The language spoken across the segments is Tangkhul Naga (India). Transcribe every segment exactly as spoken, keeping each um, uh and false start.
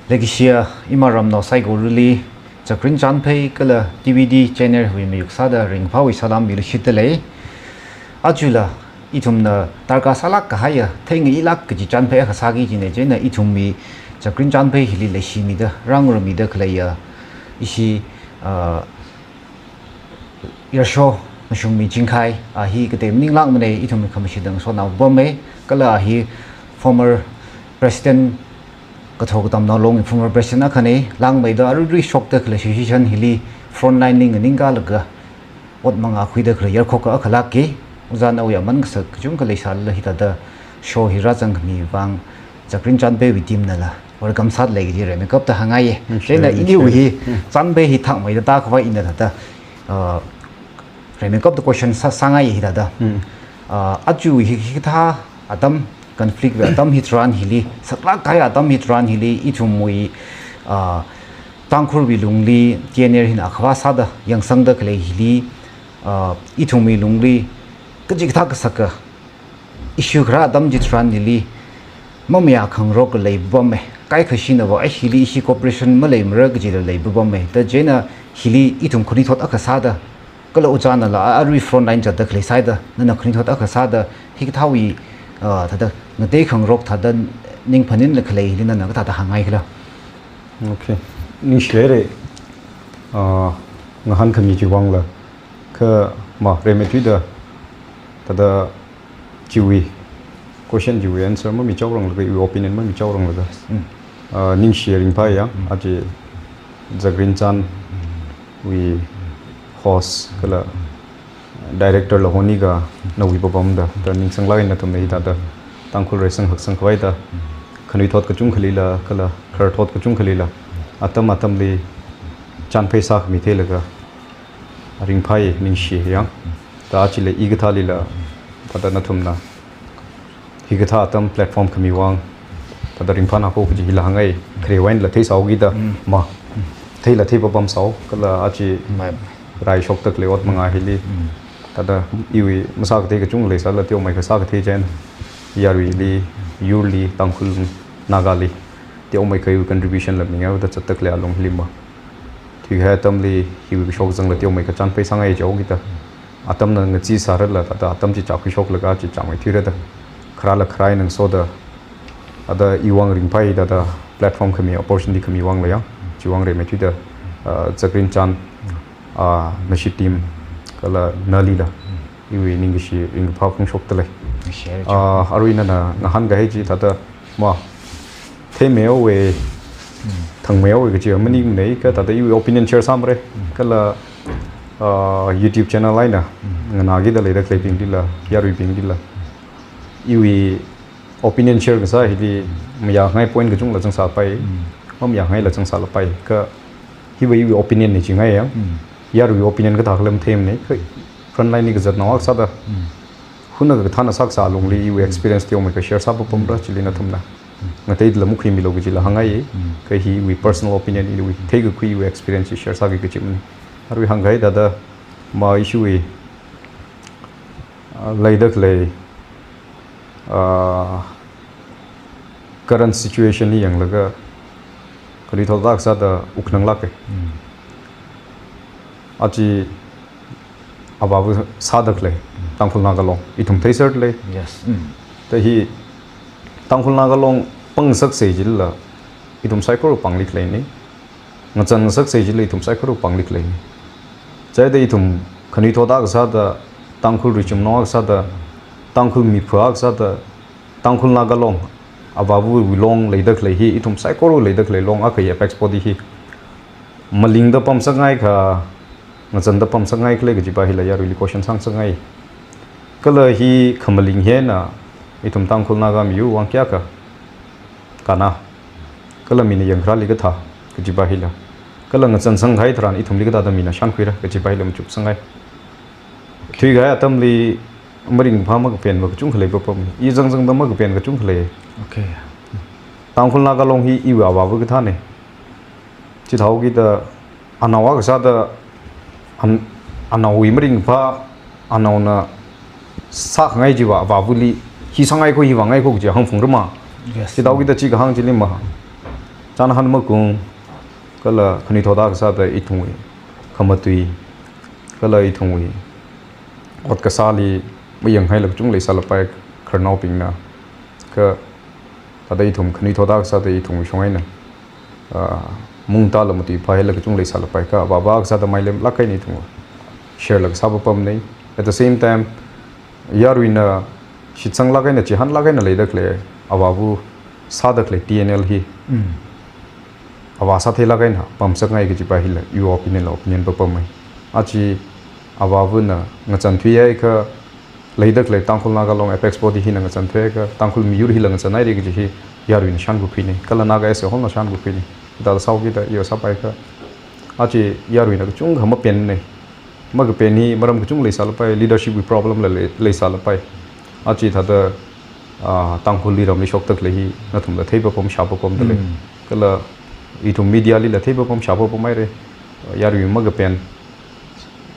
Leikashiya imaramnao saikorali Zakrin Chanphei kala T V D channel wui mayuk sāda ringphāwui salam miluishitdalei. Ajala ithumna darkar sālāk kahaiya theingailāk kaji chanphei akha sāki kajina, chieina ithumwui Zakrin Chanphei hili leishimida rāngarumida khaleiya ishi, ah, Yarsho Mashungmi Chingkhai, a hi katei maninglākmana, ithum khamashitda ngasotnao pamma, kala a hi former president, Kathar Katamnao Long former president akhana, langmeida aruirui shokda khalei situation hili frontline li nganingkalaga ot mangā khuida khalei yarkhoka akhalāka. Ojānao ya man kasak kachungkha leisālala hithāda show hi rāzangkhami vang Zakrin Chanpheiwui team nala welcome sālei kaji rimeikapta hāngngaiya. Mm, chieina sure, iniwui sure. Hi Mm. Chanphei hi thakmeida tākhavai ina thāda, uh, rimeikapta question sā, sāngaiya hithāda. Mm. Uh, aja hi, hikathā atam, conflict wui atam hitharan hili, saklāk kahai atam hitharan hili, ithumwui, uh, Tangkhulwui lungli T N L hina akhavā sāda yangsangda khalei hili, uh, ithumwui lungli kachikathā kasaka issue kharā atam hitharan hili mamayā khangarok leipapama. Kaikhashina va, ai hili ishi cooperation maleimara kajila leipapama. Da chieina hili ithum khanuithot akha sāda, kala ojānala a, arui frontline zatda khalei sāda, nana khanuithot akha sāda, hikathāwui, ah, thāda ngatei khangarok thāda ning phaninla khalei hili nana kathāda hāngngai khala? Okay. Ningshihaira, ah, ngahānkhami chiwui vangla, kha ma rimeithuida, thāda chiwui, question chiwui answer mamichaoranglaga, iwui opinion mamichaoranglaga. Mm. Ah, ningshi ringphāya, Mm. aja Zakrin Chan wui host kala director la honi ka nawui papamda, da ningsanglāk eina nathumna hithāda Tangkhul reisang haksang khavaida, khanuithot kachungkhalila, kala khararthot kachungkhalila, atam atamli chanphei sākhami theilaga, ringphāya, ningshiya. Da chili hikathālila, thāda nathumna hikathā atam platform khami vang, thāda ringphānako kaji hila hāngngai, khare wui einala theisāhaokida, Mm. ma, theila theipapamsāhao, kala aja Mai. rai shokda khalei ot mangā hili, Mm. thāda iwui masākathei kachungkha leisālala teomeikha sākathei chieina, yaruili, yurli, Tangkhul Nagali, teomeikha iwui contribution la mingaoda zatda khalei alung hili ma, thuikahai atamli iwui kashok zangla teomeikha chanphei sāngai jihaokida, atamna ngachee sārala, thāda atam chi chap khuishoklaga chi changmeithuirada, kharāla kharā eina ngasoda, thāda iwui vang ringphāya, thāda platform khami, opportunity khami vangla ya, chiwui vang rimeithuida, ah, Zakrin Chan, ah, nashi team, kala nalila, iwui ningkashi ringkaphā phongshokdalei. Share Ah, arui nana ngahānkahai chi thāda ma, theimeihaowa, Mm. thangmeihaowa kaji maningmana, kha thāda iwui opinion share sāmara, Mm. kala, ah, YouTube channel eina, Mm. nganākida leida khaleibinglila, yaruibinglila, iwui opinion share kasā hili mayāngai point kachungla zangsāpai, Mm. mamayāngaila zangsālapai, kha hiva iwui opinion na chingaiya. Mm. Yaruiwui opinion kathā khala matheimana, kha frontline li kazatnao akha sāda, Mm. huna kathāna sākasā alungli iwui experience teomeikha share sāpapamra chili nathumna Mm. ngateidala makhuimilu kajila hāngngai, Mm. kha hi iwui personal opinion, iwui theikakhui, iwui experience share sāki kaji mana. Arui hāngkahai thāda ma issue wui, ah, leida khalei, ah, current situation hi yanglaga, khanuithot akha sāda wukkhananglāka. Mm. Aja avāva sāda khalei, Mm. Tangkhul Naga Long, ithum theiserdalei. Yes. Mm. Da hi Tangkhul Naga Long pangngasaksei jilala, ithum saikora pāngli khaleina. Ngazan ngasaksei jilala ithum saikora pāngli khaleina. Chieina ithum khanuithot akha sāda, Tangkhul richumnao akha sāda, Tangkhul mipha akha sāda, Tangkhul Naga Long, avāvawui long leida khalei hi, ithum saikora leida khalei long akha ya, apex body hi. Malingda pamsakngaikha, ngazanda pamsakngai khala kajipa hila yaruili question sāngasakngai. Kala hi khamaling hina, ithum Tangkhul Naga miyur vang kayākha kannā, kala mina yangkharāli kathā kajipa hila, kala ngazansang kahai tharan ithumli kathāda mina shānkhuira kajipa hila machuksangngai. Thuikahai atamli maringphā makapen va kachungkha leipapam. I zangzangda makapen kachungkha lei. Okay. Tangkhul Naga Long hi iwui avāva kathāna. Chithāhaokida anao akha sāda an-, anaowui maringphā, anaona sākhangai chiva avāvali hi sāngaiko, hi vāngaiko kaji hāngphungrama. Yes. Chithāhaokida chi kahāng chili ma, Chānhan makung, kala khanuithot akha sāda ithumwui khamatui, kala ithumwui ot kasāli mayanghailaga kachungkha leisālapai khararnaobingna. Kha thāda ithum khanuithot akha sāda ithumwui shong eina, ah, mungtāla matuiphāhailaga kachungkha leisālapai kha, avāva akha sāda mailemlāk eina ithumva share laga sāpapamnei. At the same time, yaruina shitsanglāk eina, chihānlāk eina leida khalei avāva sāda khalei T N L hi, Mm. avā sātheilāk eina pamsakngai kajipa hila iwui opinion la opinion papamei. Aja avāvana ngachanthuihaiakha, leida khalei Tangkhul Naga Long Apex Body hina ngachanthuihaiakha, Tangkhul miyur hila ngachanghaira kaji hi yaruina shānkakhuinei, kala Naga as a whole na shānkakhuinei. Thāda sāhaokida iva sāpaiakha, aja yaruina kachungkha mapennei. Makapen hi maram kachungkha leisālapai, leadership wui problem la lei, leisālapai. Aja thāda, ah, Tangkhulli ramli shokda khalei hi nathumla theipapam, shāpapamda lei. Mm. Kala ithum media lila theipapam, shāpapamhaira. Yarui makapen,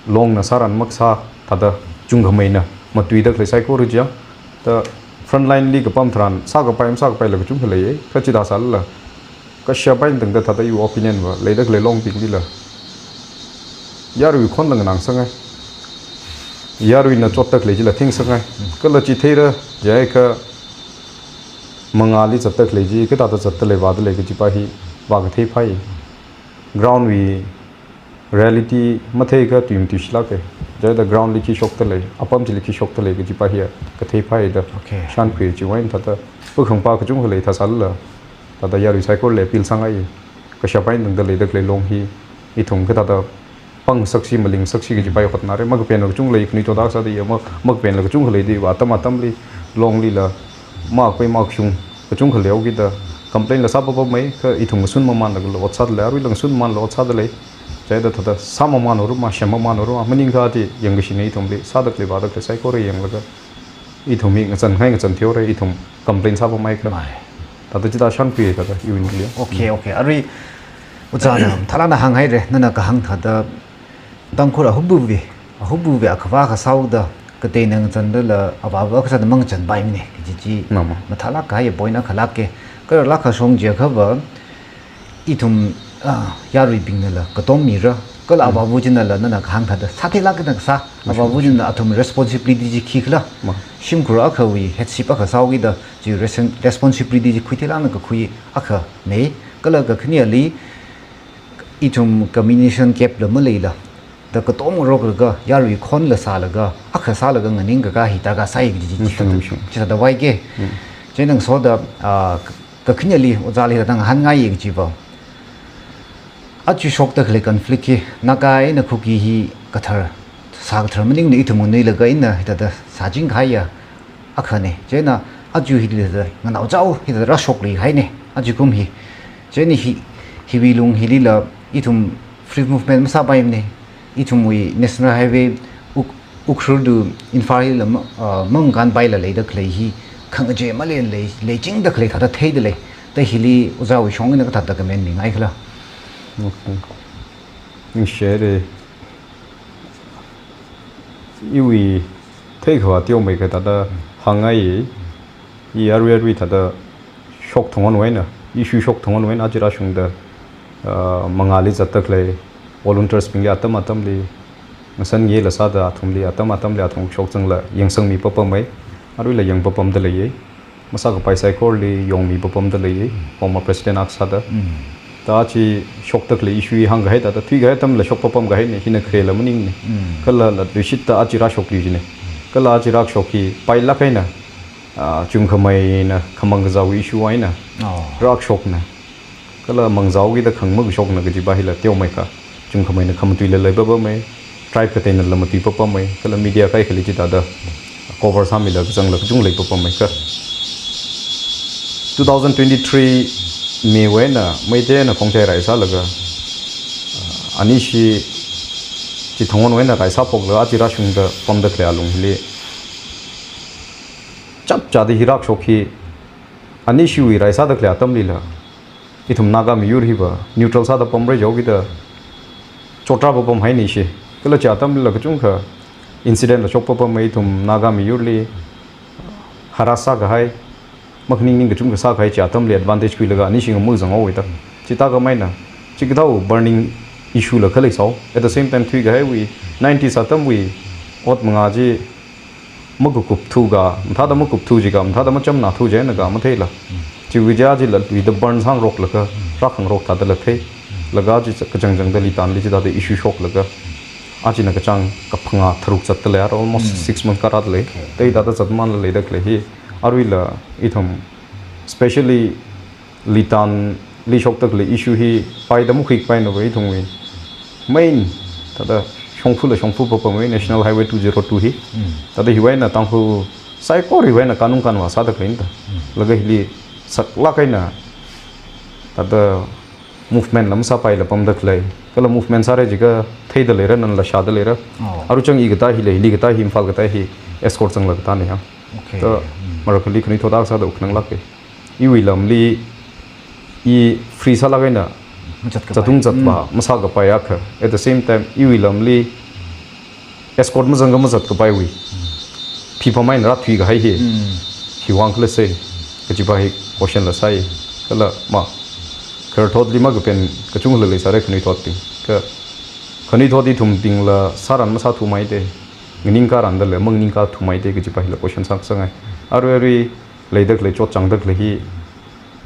Longna sāran makasā, thāda chungkhameina matuida khalei saikora chiya. Thāda frontline li kapam tharan sākapai, masākapaila kachungkha leiya. Kha chithā sālala, kashap eina tangda thāda iwui opinion va, leida khalei Longbinglila yarui khonla nganāngasakngai. Yaruina chotda khalei chila thengsakngai. Kala chi theira jiakha mangāli zatda khalei chi kathāda zatdalei vādalei kajipa hi vākatheiphai. Ground wui reality matheiakha tui matuishilāka. Chithāda ground li khi shokdalei, apam chili khi shokdalei kajipa hi katheiphāda. Okay. Shānkhui chiwui eina thāda pakhangpa kachungkha lei thā sālala, thāda yarui saikorali appeal sāngai. Kashap eina tangda leida khalei Long hi ithum kathāda pangsaksi, malingasaksi kajipa hi hotnāra. Makapenla kachungkha lei, khanuithot akha sāda ya ma, makapenla kachungkha leida iva atam atamli Longlila makapei makashung kachungkha leihaokida complain la sāpapamei, kha ithum ngasun mamānlagala ot sādalei, aruila ngasun mamānla ot sādalei. Chithāda thāda sāmamānhaorama, shemmamānhaorama, maningakha aja yangkashina ithumli, sāda khalei vāda khalei saikora yanglaga ithum hi ngachanngai, ngachanthuihaora, ithum complain sāpamhaiakha. Mai. Thāda chithā shānkhui thāda iwui ningli. Okay, okay. Arui ojāna mathālākna hānghaira, nana kahāng thāda Tangkhul ahupuwui, ahupuwui akhava akha sāhaoda, kateina ngachāndala avāva akha sāda mangachānpaimana kaji chi. Mama. Mathālāk kahai point akha lāka. Khararlāk kashong jiakhava, ithum, ah, yaruibingnala katom mira, kala Mm. avāva chinala nana kahāng thāda sātheilāk eina kasā, Mm. avāva chinala athum responsibility chi khikhala. Ma. Shimkhur akhawui headship akha sāhaokida, chi resen-, responsibility chi khuitheilāk eina kakhui akhana. Kala kakhaneli, ithum communication gap la maleila, thāda katom ngaroklaga, yarui khonla sālaga, akha sālaga nganingkakā hi darkar sāi kaji chi, Mm, chithāda, mm, sure. Chithāda vaika. Mm. Chieina ngasoda, ah, kakhaneli ojāli thāda ngahānngai kajiva, aja shokda khalei conflict hi, Naga eina Kuki hi kathar, sākathar maningmana, ithum nganuilaga eina hithāda sāchingkahaiya akhana. Chieina aja hili thāda nganaochao hithāda rāshokluihaina, ajakum hi. Chieina hi, hiwui lung hilila ithum free movement masāpaimana. Ithumwui National Highway Uk-, Ukhrul to Imphal hila ma-, ah, mangkānpaila leida khalei hi khangachei maleila lei, leichingda khalei thāda theidalei. Thāda hili ojāwui shong eina kathāda comment mingaikhala. Okay. Ningshihaira. Iwui theikhavā teomeikha thāda hāngngai. I arui arui thāda shok thongonwui eina, issue shok thongonwui eina aja rāshungda, ah, mangāli zatda khalei volunteers bingli atam atamli ngasangmilaga sāda athumli atam atamli athum shokzangla yangsangmi papamei. Aruila yang papamda leiya. Masākapai saikorali yangmi papamda leiya, former president akha sāda. Mm. Thāda aja shokda khalei issue hi hāngkahai thāda, thuikahai atamla shok papamkahaina, hina kharela maningmana. Mm. Kala latluishitta aja rāshokluijina. Kala aja rākashok hi pailāk eina, ah, chungkhameina khamang kazāwui issue eina Oh. rākashokna. Kala mangazāhaokida khangmang kashokna kajipa hila teomeikha. Chungkhameina khamatuila leipapamei, tribe kateinala matui papamei, kala media kaikhali chithāda cover sāmilaga kazangla kachungkha leipapamei kha. Two thousand twenty-three May wui eina Meiteina khongchai rai sālaga, ah, anishi chi thongonwui eina rai sāphoklaga aja rāshungda pamda khalei alung hili chapchāda hi rākashok hi, anishiwui rai sāda khalei atamlila ithum Naga miyur hiva neutral sāda pamra jihaokida chotrā papamhaina ishi. Kala chi atamlila kachungkha incident la shok papamei, ithum Naga miyurli harass sākahai, makhaning ning kachungkha sākahai, chi atamli advantage khuilaga anishi ngamazang haowa thāda. Chithākhameina, chikathāwui burning issue la khalei sāo. At the same time, thuikahaiwui, nineties atamwui ot mangā chi makup thuka, mathāda makup thu jiakha, mathāda machamna thu jiakha matheila. Chiwui chi ajila luida burn sāngaroklaga, rākhangarok thādala thei. Laga chi kachangchangda Litanli chithāda issue shoklaga, ajina kachāng kaphangā tharuk zatdalei, almost six months kharātdalei. Okay. Thāda zatmanla leidakhalei hi, aruila ithum, especially Litanli shokdakhalei issue hi paida makhuikapaina va ithumwui main, thāda shongfala shongfa papamwui National Highway two zero two hi. Thāda hiwui eina Tangkhul saikora hiwui eina kanung kanvā sādakhaleina da. Laga hili saklāk eina thāda movement la masāpaila pamdakhalei. Kala movement sāra jiakha theidaleira, nanla shādaleira. Oh. Aruichang i katā hili, hili katā hi, Imphal katā hi, escort zangla katāna yang. Okay. Thāda marakhali khanuithot akha sāda wukkhananglāka. Iwui lamli, i free sālāk eina, mazatung zatpa, masākapai akha. At the same time, iwui lamli, escort mazangakha mazatkapaiwui phipam eina rāthuikahai hi. Hiwui vang khala sai, kajipa hi question la sai. Kala ma, khararthotli makapen kachungkhala leisāra khanuithotbing. Kha, khanuithot ithumbingla sāran masāthumeida, nganingkharandala manganingkathumeida kajipa hila question sākasang ngai. Arui arui leidakhalei chotchāngdakhalei hi,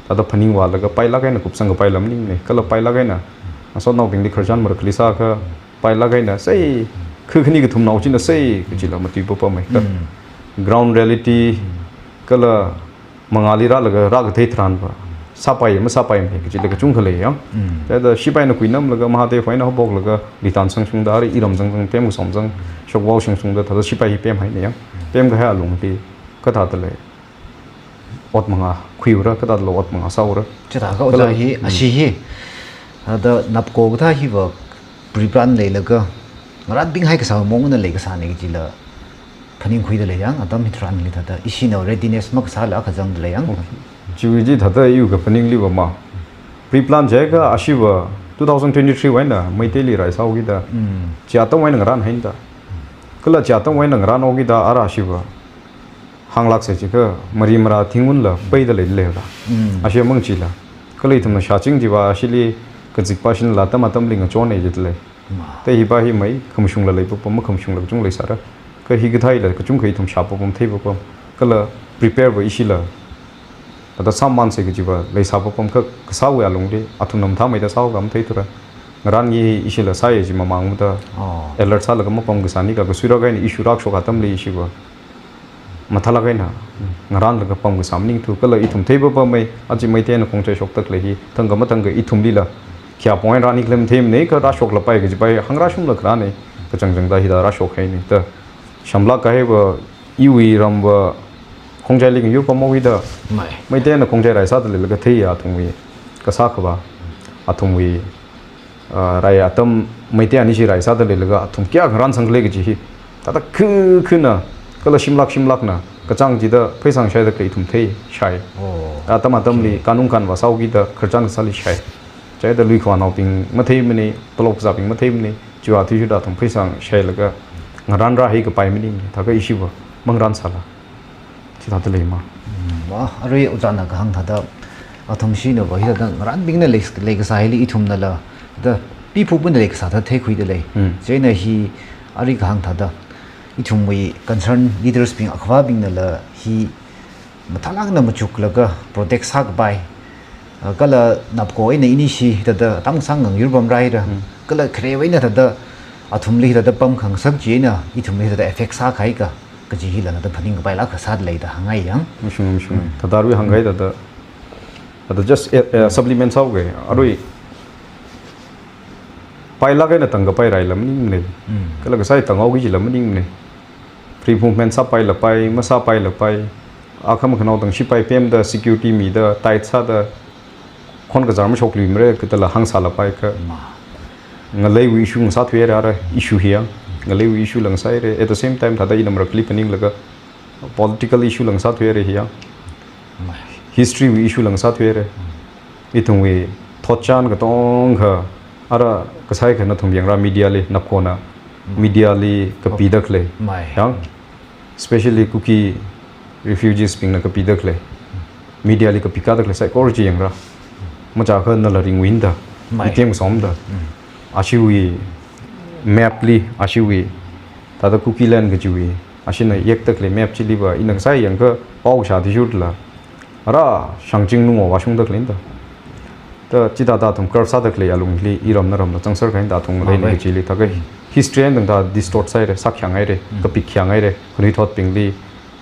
thāda phaningvālaga pailāk eina kupsangkapaila maningmana. Kala pailāk eina, ngasotnaobingli khararchan marakhali sākha, pailāk eina sai, khu khani kathumnao china sai, kajila matuipapamei. Ground reality, kala mangāli rālaga rākathei tharan va, sāpai masāpaimei kajila kachungkha lei yang. Thāda shipaina kuinamlaga, Mahadev eina haophoklaga, Litan sangshungda, arui iram zangzang, Pemkasom zang, Shokvao sangshungda, thāda shipai hi pemhaina yang. Pemkahai alungli, kathāda lei ot mangā khuiura, kathāda lei ot mangā sāura. Chithākha ojā hi, ashi hi, thāda NAPCO kathā hiva pre-plan leilaga, ngarānbing haikasā maongna leikasāna kajila phaningkhuidalei yang, atam hitharanli thāda ishina readiness makasāla kazangdalei yang. Okay. Chiwui chi thāda iwui kaphaningliva ma, pre-plan jiakha ashiva two thousand twenty-three wui eina Meiteili rai sāhaokida, chi atamwui eina ngarānhaina da. Kala chi atamwui eina ngarānhaokida ara ashiva hānglāksa jiakha mari marā thingwunla peida leilei ra. Ashi mang chila. Kala ithumna shāching chiva ashili kazikpa shinla atam atamli ngachonna jidalei. Thāda hipa hi mai, khamashungla leipapam, makhamashungla kachungkha leisāra. Kha hikathā hila kachungkha ithum shāpapam, theipapam. Kala prepare va ishila, thāda sāmānsa kajiva leisāpapam kha, kasāwui alungli, athumna mathāmeida sāhaoka matheithura. Ngarān hi ishila sāya chi mamangmada, alert sālaga mapamkasā nika, kasuira kahaina issue rākashok atamli ishiva mathālāk eina ngarānlaga pamkasā maningthu, kala ithum theipapamei, aja Meitei eina khongchai shokdakhalei hi, thangkha mathangkha ithumlila khayāpong eina rānikhalei matheimana, kha rāshoklapai kajipa hi hāngrāshungla kharāna, kachangchangda hithāda rāshokhaina da. Shamlāk kahaiva, iwui ramva khongchaili ngayur pamhaokida, Meitei eina khongchai rai sāda leilaga theiya athumwui kasā khavā, athumwui ah, rai atam Meitei anishi rai sāda leilaga athum kayākha ngarānsangkhala kaji hi, thāda khu khuna, kala shimlāk shimlākna, kachāng chida pheisang shaida khalei ithum thei shai. Oh. Atam atamli, okay, kanung kanvā sāhaokida khararchan kasāli shai. Chida luikhavānaobing matheimana, tolop kazābing matheimana, chiwui athishurda athum pheisang shailaga ngarān rāhai kapai maning, thākha ishiva mangarānsāla. Chithāda lei ma. Mm, va, arui ojāna kahāng thāda, athum shinava hithāda ngarānbingna lei, leikasā hili ithumnala, da, pipupuna leikasā thāda theikhuidalei. Mm. Chieina hi, arui kahāng thāda, ithumwui concerned leaders bing akhavābingnala hi mathālākna machuklaga protect sākapai. Ah, kala NAPCO eina inishi thāda tamsang ngangyur pamraira. Mm. Kala kharewui eina thāda athumli thāda pamkhangasak chieina ithumli thāda effect sākahai ka, kaji hila thāda phaningkapaila kasā leida hāngngai yang. Mashung, mashung. Mm. Thāda arui hāngkahai thāda, thāda just, eh, eh, supplement sāhaoga, arui pailāk eina tangkapai raila maningmana. Mm. Kala kasai tanghaoki jila maningmana. Free movement sāpailapai, masāpailapai, akhama khanao tang shipai pemda, security mida, tight sāda, khon kazar mashokluimara katala hāngsālapai kha. Ma. Ngaleiwui issue ngasāthuihaira, issue hi yang. Ngaleiwui issue la ngasāhaira. At the same time, thāda ina marakhali phaninglaga political issue la ngasāthuihaira hi yang. Ma. History wui issue la ngasāthuihaira. Ithumwui thotchan katongkha, ara kasai kha nathum yangra media li, NAPCO na media li kapida khalei. Mai. Yang, especially Kuki refugees bingna kapida khalei. Media li kapikada khalei saikora chi yangra. machākha nala ringwui da, Mai. Item somda. Ashiwui map li, ashiwui, thāda Kuki land kajiwui, ashina yekda khalei map chiliva, ina kasā yangkha pao kashā athishurla, ara shangching nungo vāshungda khalei da. Da chithāda athum curve sāda khalei alungli, iramna ramla zangser kahaina athum ngalei ni Mai. Kachili, thākha history eina tangda distort sāhaira, sākhayang haira, kapik khayang haira, khanuithotbingli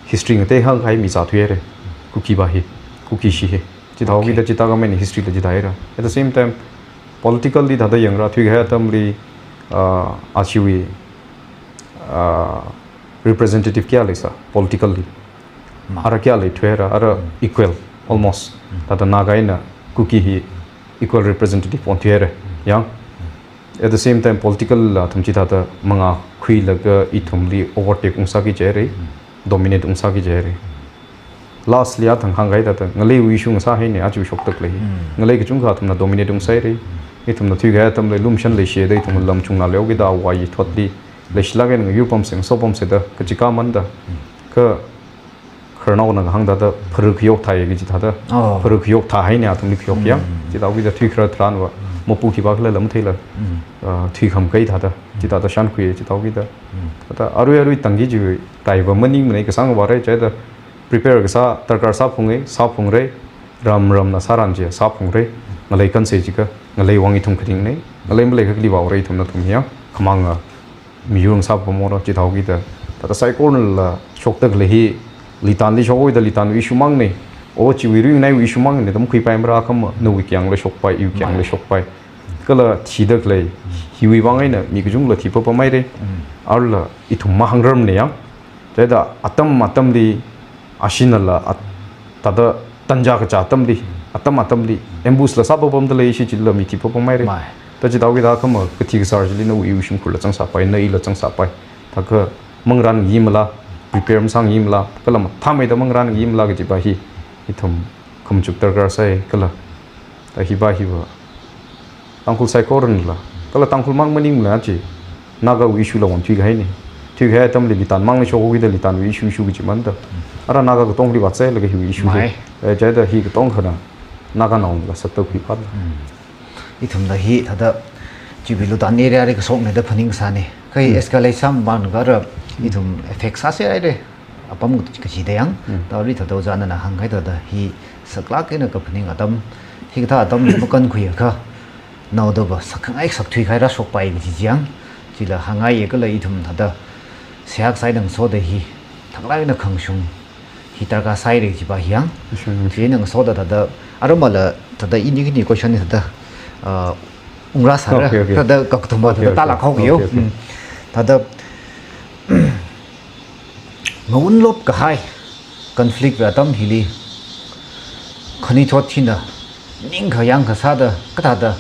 history ngatei hāngkahai mi sāthuihaira, Kuki va hi, Kuki shi hi. Chithāhaokida Okay. Chithākhamei eina history la chithāhaira. At the same time, politically thāda yangra, thuikahai atamli, ah, ashiwui, ah, representative kayā leisā, politically. Ma. Ara kayā leithuihaira, ara equal, almost. Thāda Naga eina Kuki hi equal representative onthuihaira. Yang. At the same time, political la athum chithāda mangā khuilaga ithumli overtake ungsāki jihaira, dominate ungsāki jihaira. Lastly, athang hāngkahai thāda, ngaleiwui issue ngasāhaina, aja shokda khalei. Ngalei kachungkha athumna dominate ungsāhaira. Ithumna thuikahai atamli lumshan leishida, ithum lam chungna leokida, awui thotli leishilāk eina ngayur pamse, ngaso pamse da, kachika manda. Kha khararnaona kahāng thāda, pharu khayok thāi kaji thāda. Oh. Pharu khayok thāhaina, athumli khayok yang. Chithāhaokida thuikharā tharanva, mapu khipākhala lam theila. Ah, thuikham kahai thāda. Chithāda shānkhui, chithāhaokida. Thāda arui arui tangki chi, kaiva maningmana, kasāngva rai, chida prepare kasā, darkar sāphungra, sāphungra, ram ramna sāran chi, sāphungra, ngalei kanse jiakha, ngalei vang ithum kharingna, ngalei maleiakha kali vāra ithumna athum hiya, khamanga, miyur ngasā pamora, chithāhaokida. Thāda saikorala shokda khalei hi, Litanli shokhaoda Litanwui issue mangna, o chiwui ringnaiwui issue mangna, tam khuipaimara khama, nawui kayāngla shokpai, iwui kayāngla shokpai. Kala thida khalei, hiwui vang eina, mi kachungla thi papamhaira, arla ithum mahāngrarmana yang, chida atam atamli, ashinala, at-, thāda tanja kachā atamli, atam atamli, ambush la sāpapamda lei, ishi chila mi thi papamhaira. Mai. Da chithāhaokida khama, kathi kasār chili nawui shimkhurla zangsāpai, na ila zangsāpai. Thākha mangrang yimala, prepare masang yimala, kala mathāmeida mangrang yimala kajiva hi, ithum khamachuk darkar sai, kala. Da hiva hiva. Tangkhul saikoranala, kala Tangkhul mang maningla chi, Nagawui issue la vang thuikahaina. Thuikahai atamli Litan mangna shokhaoda Litanwui issue issue kaji manda. Ara Naga katongli vātsailaga hiwui issue hi. Mai. Eh, chida hi katongkhana, Naganaola sāthuikhui phala. Ithumla hi thāda, chiwui Litan area li kashokna da phaningsāna. Kha hi escalate sāmamang kha ara, ithum effect sāserhaira. Apam kachida yang, thāda arui thāda ojā nana hāngkahai thāda hi saklāk eina kaphaning atam, hikathā atam hi makankhuiakha, naodava sakkhangai sakthuikahai rāshokpai kaji chi yang, chila hāngngaiya kala ithum thāda, seihā kasā eina ngasoda hi, thaklāk eina khangshung, hi darkar sāhaira kajiva hi yang, chieina ngasoda thāda, arumala thāda ini khani question ni thāda, ah, ungrāsāra, Okay, okay. Thāda kakathuma Okay, thāda okay. Tālāk haoki yo. Okay, okay. Thāda, Mawunlop kahai conflict wui atam hili, khanuithot hina, ningkha yangkha sāda, kathāda,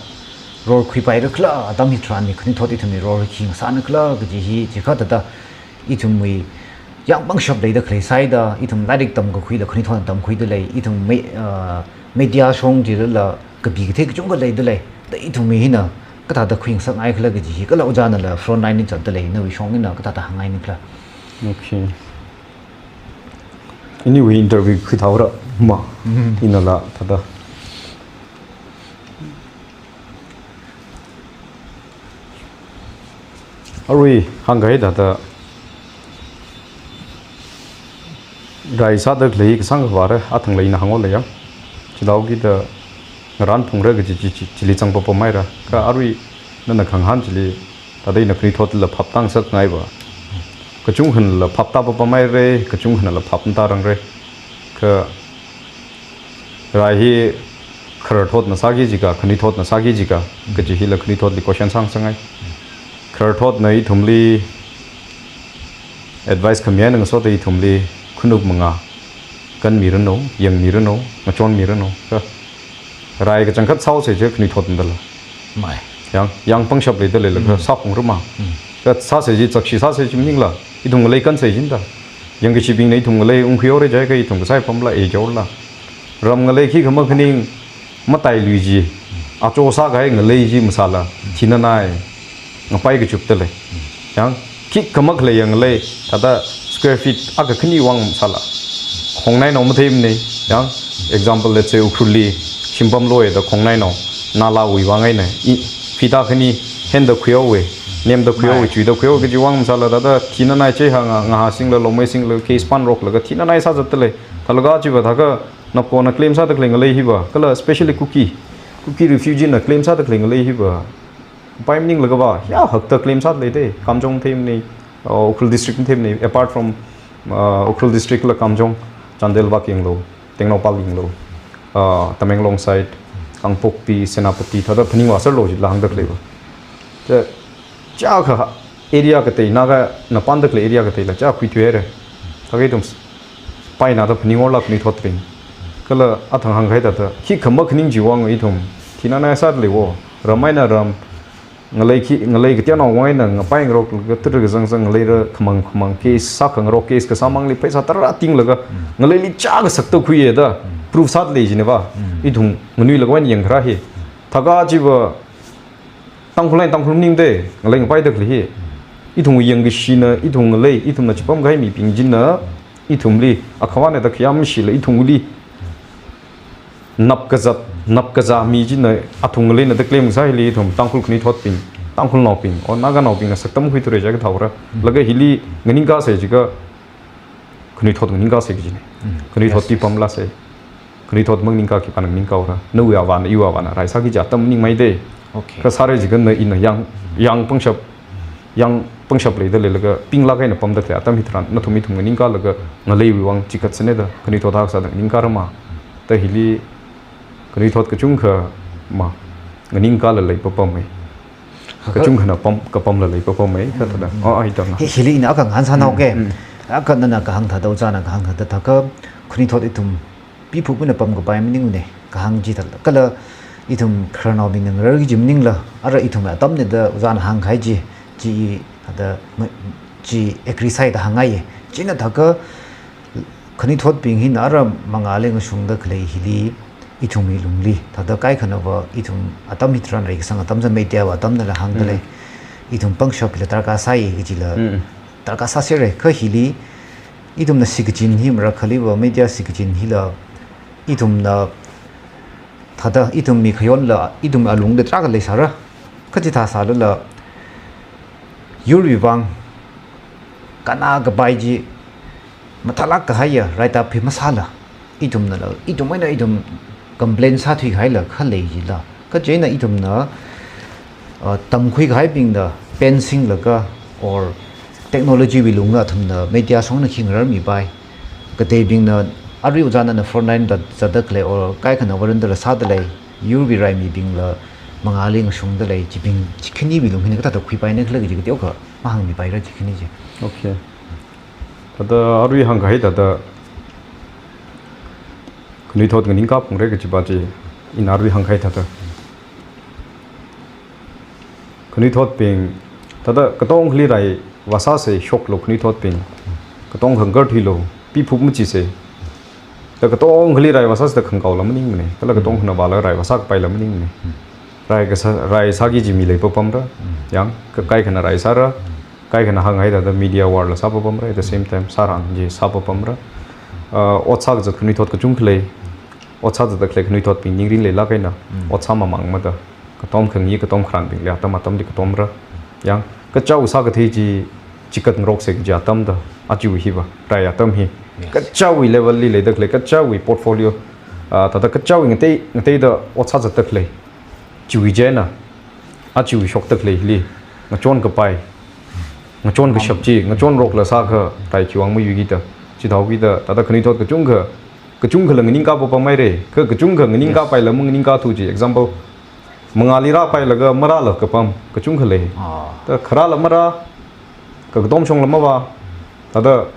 role khuipaira khala atam hitharanli, khanuithot ithumli role khi ngasāna khala kaji hi, chikha thāda, ithumwui yangpangshap leida khalei sāhaida, ithum lairik tamkakhuila, khanuithot tamkhuida lei, ithum me-, ah, media shong chilala, kapi kathei kachungkha leida lei, da ithumwui hina, kathāda khuingasakngai khala kaji hi, kala ojānala front line li zatda lei, nawui shong eina kathāda hāngngaini khala. Okay. Anyway, interview khuithaora ma. Inala thāda. Arui hāngkahai thāda. Rai sāda khalei kasāngva ra, athang leina hāngo leiya. Chithāhaokida ngaran phungra kaji chi, chi, chili zang papamhaira. Kha arui nana khangahān chili, thāda ina khanuithotla phap tāngasakngaiva. Kachungkhanala phap tā papamhaira, kachungkhanala phap matārangra. Kha rai hi khararthotna sāki jiakha, khanuithotna sāki jiakha, kaji hila khanuithotli question sāngasakngai. Khararthotna ithumli advice khami eina ngasoda ithumli khanuk mangā kanmiranu, yangmiranu, ngachonmiranu. Kha rai kachangkhat sāhaosa chi khanuithotna dala. Mai. Yang, yangpangshap leida leilakha sāphungrama. Kha sāsa chi, zakshi sāsa chi maningla, ithum ngalei kansa jida. Yangkashibingna ithum ngalei ungkhuihaora jiakha ithum kasai apamla, e jaola. Ram ngalei khikha makhaning matailui chi, acho sākahai ngalei chi masāla, thinanai, ngapai kachupda lei. Yang, khikha makhalei yang ngalei, thāda square feet akha khani vang masāla, khongnainao matheimana. Yang, example, let's say, Ukhrulli, shimpam loida khongnainao, nalawui vang eina, i, fida khani, henda khuihaowe, nemda khuihaowe, Mai. chuida khuihaowe, kaji vang masāla thāda, thinanai chei ha nga, ngahā singla, longmei singla, case pan roklaga, thinanai sāzatda lei. Thālaga chiva thākha, napkona claim sāda khalei ngalei hiva, kala especially Kuki, Kuki refugee na claim sāda khalei ngalei hiva, pai maninglaga va, ya hakta claim sāda leida, Kamjong theimni, uh, Ukhrul district theimni, apart from, uh, Ukhrul district la Kamjong, Chandel vak yanglu, Tengnoupal yanglu, uh, Tamenglong side, Kangpokpi, Senapati, thāda phaning vāserlo jila hāngda khaleiva. Te, chakha area katei, Nagana panda khalei area kateila, cha khuithuihaira. Thākha ithum, paina da phaning orla Khanuithotbing. Kala athang hāngkahai thāda, khikha makhaning chiwui vang ithum, thinanai sāda leiwo, ram eina ram, ngalei khi, ngalei kateonao vang eina, ngapai ngarok, kathara kazang zang, ngaleira khamang khamang, case sākhangarok, case kasā mangli, pheisā tarā tinglaga, ngaleili cha kasakta khuiya da, proof sāda lei jina va, ithum nganuilaga vang yangkharā hi. Thākha chiva, Tangkhul eina Tangkhul maningda, ngalei ngapaida khalei hi. Ithum yangkashina, ithum ngalei, ithumna chipam kahai mibing china, ithumli, akhavana da khayam shila, ithumli. Nap kazat, nap kazā mi china, athum ngaleina da claim kasā hili, ithum Tangkhul Khanuithotbing, Tangkhulnaobing, or Naganaobingna saktam khuithura jiakha thaora. Laga hili, nganingkasei jiakha, Khanuithot nganingkasei kajina. Mm. Khanuithot Yes, yes. tipam lāsei. Khanuithot maningkā khipāna nganingkāora. Nawui avāna, iwui avāna, rai sāki kaji atam maningmeida. Okay. Kha sāra jiakha na ina yang, yang pangshap, yang pangshap leida leilaga, pinglāk eina pamda khalei atam hitharan, nathum ithum nganingkālaga, ngaleiwui vang chikat sāna da, Khanuithot hak sāda nganingkāra ma. Da hili, Khanuithot kachungkha ma, nganingkāla leipapamei. Kha- Kachungkhana pam, kapamla leipapamei, kha thāda. Mm, mm. Oh, ai, tang. Hi, hili ina akha ngahān sānao Mm, ke. mm. Akha nana kahāng thāda, ojāna kahāng thāda, thākha Khanuithot ithum piphup eina pamkapai maningmana, kahāng chi thāda. Kala ithum khararnaobingna ngararki kaji maningla, ara ithum atamna da ojāna hāngkahai chi, chi thāda, ma-, chi agree sāi da hāngngaiya. China thākha Khanuithotbing hina ara mangāli ngashungda khalei hili, ithumwui lungli, thāda kaikhanava ithum atam hitharan rai kasang atam zan media va atamnala hāngda lei. Mm. Ithum pangshapla darkar sāi kajila, Mm. darkar sāsera, kha hili, ithumna shikachin hi marakhaliva media shikachin hila, ithumna, thāda ithum mi khayonla, ithum alungda tarākha leisāra, kha chithā sālala, yurwui vang, kannā kapai chi, mathālāk kahaiya, raitap hi masāla, ithumnala, ithum eina ithum complain sāthuikahaila, khalei jila. Kha chieina ithumna, uh, tamkhuikahaibingna, pensinglaga, or technology wui lungla athumna, media shongna khi ngararmipai. Kateibingna, arui ojāna na frontline da zatda khalei, or kaikhana varanda la sāda lei, yurwui raimibingla, mangāli ngashungda lei, chibing, chi khaniwui lung hina kathāda khuipaina khala kaji kateokha, mahāngmipaira chi khani chi. Okay. Thāda arui hāngkahai thāda, Khanuithot nganingkā phungra kajipa chi, ina arui hāngkahai thāda. Khanuithotbing, thāda katongali rai vāsāsei shoklu Khanuithotbing, katong hāngkar thuilu, piphup machisei. Thāda katonggali rai vāsāsei da khangkaola maningmana, kala katong hina vāla rai vāsākapaila maningmana. Rai kasā, rai sāki kaji mi leipapamra, Mm. yang, ka kaikhana rai sāra, Mm. kaikhana hānghai thāda media war la sāpapamra, at the same time, sāran chi sāpapamra. Uh, ot sākazat Khanuithot kachungkha lei, ot sāzatda khalei Khanuithotbing ningrin leilāk eina, Mm. ot sāmamāngmada, katom khangayi, katom kharānbingli atam atamli katomra, yang, kachaowui sākathei chi, chikat ngaroksei kaji atamda, aja hiva, rai atam hi. Yes. Kachaowui level li leida khalei, kachaowui portfolio, ah, thāda kachaowui ngatei, ngateida ot sāzatda khalei, chiwui chieina, aja shokda khaleili, ngachonkapai, ngachonkashap chi, ngachonrokla sākha, rai khiwui vang mayuiki da, chithāhaoki da, thāda Khanuithot kachungkha, kachungkhala nganingkā papamhaira, kha kachungkha nganingkā Yes. paila manganingkāthu chi, example, mangāli rāpailaga marāla kapam, kachungkha lei. Ah. Thāda kharāla marā, ka katom shongla mavā, thāda,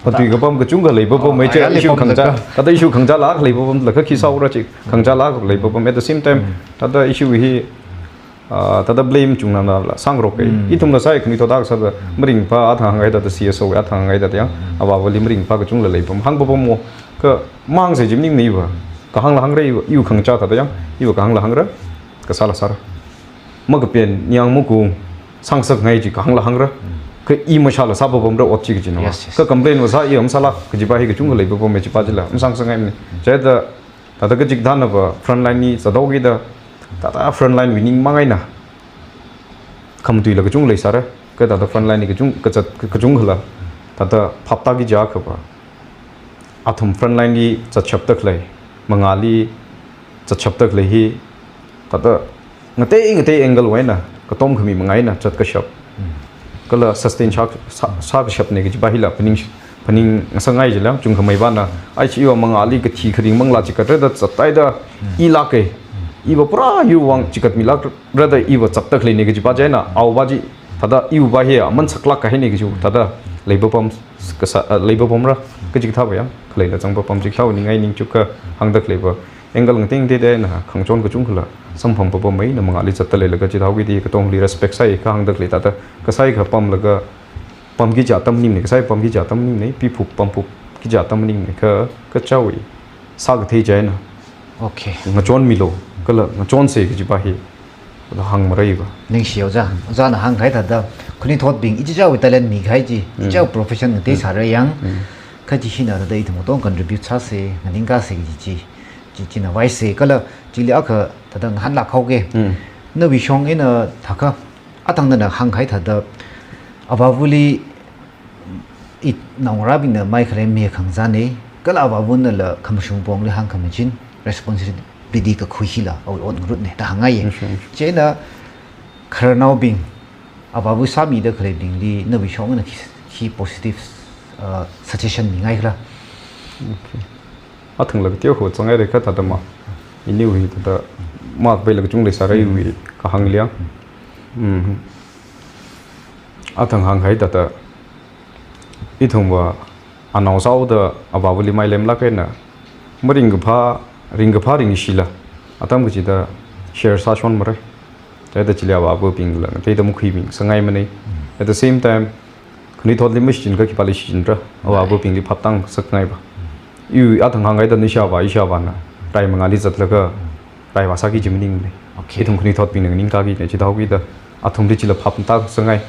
phatui kapam kachungkha leipapam, Ah, mai chi ayā issue leipam khangachā, laga. Thāda issue khangachālāk leipapamla kha khi sāura chi, khangachālāk leipapam, at the same time, Mm. thāda issue hi, ah, thāda blame chungna nala sāngarok kai. Mm. Ithumla sāi Khanuithot akha sāda, Mm. maringphā athang hānghai thāda C S O athang hānghai thāda yang, Mm. avāvali maringphā kachungla leipam, hāngpapammo, kha mahāngsei chi maningmana iva, kahāngla hāngra iva, iva khangachā thāda yang, iva kahāngla hāngra, kasāla sāra. Makapen, ningyāng magung, sāngasakngai chi kahāngla hāngra. Mm. Kha i mashāla sāpapamra ot chi kajina. Yes, yes. Kha complain vāsā i masālāk, kajipa hi kachungkha leipapam, chipa chila, masāngasakngaimana. Mm. Chithāda, Thāda kachikathānava frontline li zathaokida, thāda frontline wui ningmang eina khamatuila kachung leisāra, kha thāda frontline li kachung, kazat, kachungkhala, thāda phaptāki jiakhava, athum frontline li zatshapda khalei, mangāli zatshapda khalei hi, thāda ngatei ngatei angle wui eina, katom khami manga eina zatkashap. Kala sustain sā, sā, sākashapna kajipa hila phaning, phaning ngasakngai jila, chungkhamei pāna, ai chi iva mangāli kathi kharing manglā chikat rāda zathaida, ilāka, iva pura yurwui vang chikatmilākrāda iva zatda khaleina kajipa chieina, awupa chi, thāda iwupa hi aman saklāk kahaina kaji, thāda leipa pam, kasā, ah, leipa pamra, kachikathāva yang, khaleila zangpa pam chikathāva ningai ningchukka hāngda khaleiva, angle ngatei ngateida eina khangachon kachungkhala samphang papam eina mangāli zatda leilaga chithāhaokida katongli respect sāi kha hāngda khalei thāda, kasai kha pamlaga pamki kaji atam maningmana, kasai pamki kaji atam maningmana, piphup pamphupki kaji atam maningmana, kha, kachaowui sākathei chieina. Okay. Ngachonmilu, kala ngachonsa kajipa hi, kala hāngmaraiva. Ningshi ojā, ojāna hāngkahai thāda, khanuithotbing ichichāwui talent mikahai chi, ichichāwui profession ngatei sāra yang, kha chi hina thāda ithum katong contribute sāsa, nganingkāsa kaji chi, chi, china vaisa, kala chili akha thāda ngahānlāk haoki. Nawui shong eina thākha, athang nana hāngkahai thāda, avāvali, i naongarābingna mai kharei mi khangazana, kala avāvanala khamashung pongli hāngkhamachin, responsibility kakhui hila awui ot ngarutna da hāngngaiya. Chieina khararnaobing, avāva sāmida khaleibingli nawui shong eina khi, khi positive, uh, suggestion mingaikhala. Okay. Athangla kateokha zangngaira kha thāda ma. Iniwui thāda makapaila kachung leisāra iwui kahāng liang. Mm. Athang hāngkahai thāda, ithumva anao sāhaoda avāvali mai lemlāk eina, maringkaphā, ringkaphā ringshila, atam kachida share sāshon mara. Thāda chili avāvabingla ngateida makhuimingasakngaimana. At the same time, khanuithotli mashichinkha khipāli shichinra, avāvabingli phaptāngasakngaiva. Iwui athang hāngkahai thāda nishāvā, ishāvāna rai mangāli zatlaga raivā sāki kaji maningmana. Okay. Ithum khanuithotbingna nganingkākina, chithāhaokida athumli chila phaptāngasakngai.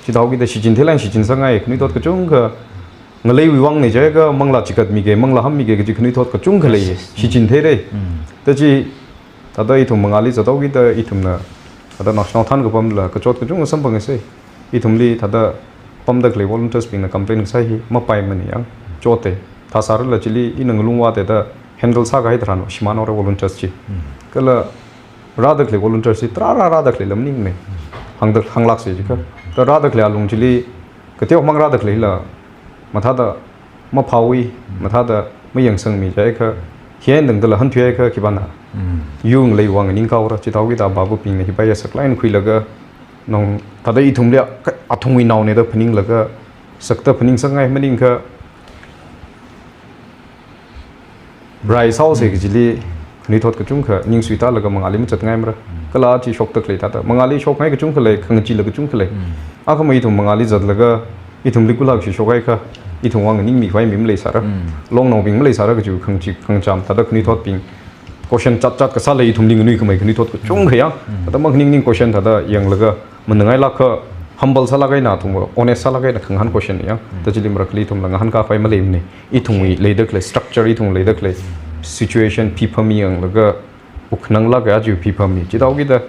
Chithāhaokida shichin theilaga shichinsakngai, khanuithot kachungkha ngaleiwui vangna jiakha manglā chikatmiki, manglā hammiki kaji khanuithot kachungkha lei, shichin theira. Thāda chi, thāda ithum mangāli zathaokida ithumna, thāda national than kapamla, kachot kachungkha samphangsa. Ithumli thāda pamda khalei volunteers bingna complain kasā hi mapaimana yang, chotta. Thāsārala chili ina ngalungvāda thāda handle sākahai tharan shimānhaora volunteers chi. Kala rāda khalei volunteers chi tarāra rāda khaleila maningmana. Hāngda, hānglāksa jiakha. Thāda rāda khalei alung chili, kateomang rāda khaleila, mathāda maphāwui, mathāda mayangsangmi jiakha, hi eina tangdala hānthuiakha khipāna. Yur ngaleiwui vang nganingkāhaora, chithāhaokida avāvabingna hipa ya saklāk eina khuilaga, nong thāda ithumli a, ka, athumwui naona da phaninglaga, sakta phaningsakngai maningkha, rai sāhaosa kajili, khanuithot kachungkha ning suitālaga mangāli mazatngaimara. Kala chi shokda khalei thāda, mangāli shokngai kachungkha lei, khangachee la kachungkha lei. Akhamā ithum mangāli zatlaga, ithumli kulak shi shokhaiakha, ithumwui vang nganingmi khavai mi maleisāra. Longnaobing maleisāra kaji khangachee, khangacham, thāda khanuithotbing question chatchat kasāla ithumli nganuikhamei khanuithot kachungkha yang. Thāda maningning question thāda yanglaga, mangangailākha humble sālāk eina athumva, honest sālāk eina khangahān question yang. Thāda chili marakhali ithumla ngahānkā khavai maleimana. Ithumwui leida khalei structure, ithum leida khalei situation, phiphami yanglaga, uknang lāka aja phiphami. Chithāhaokida,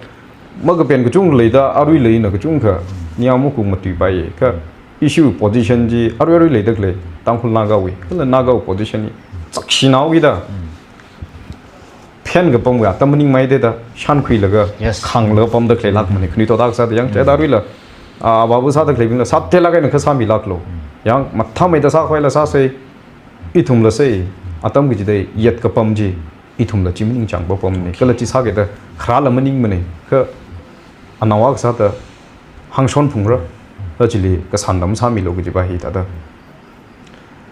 makapen kachungkha leida, aruila ina kachungkha, nia muku matuipaiya. Kha issue position chi, arui arui leida khalei, Tangkhul Nagawui, kala Nagawui position hi, chakshinaokida. Phen kapamwui atam maningmana thāda, shankhuilaga, khanglaga pamda khaleilākmana, khanuithot akha sāda yang, chithāda aruila, a, avāva sāda khaleibingla, sātheilāk eina kha sāmilāklu. Yang, mathāmeida sākhavaila sāsa, ithumla sa, atam kachida yet kapam chi, ithumla chi maningchāng papamna, kala chi sākida, kharāla maningmana, kha anao akha sāda, hāngshon phungra, kha chili kasānda masāmilu kajipa hi thāda.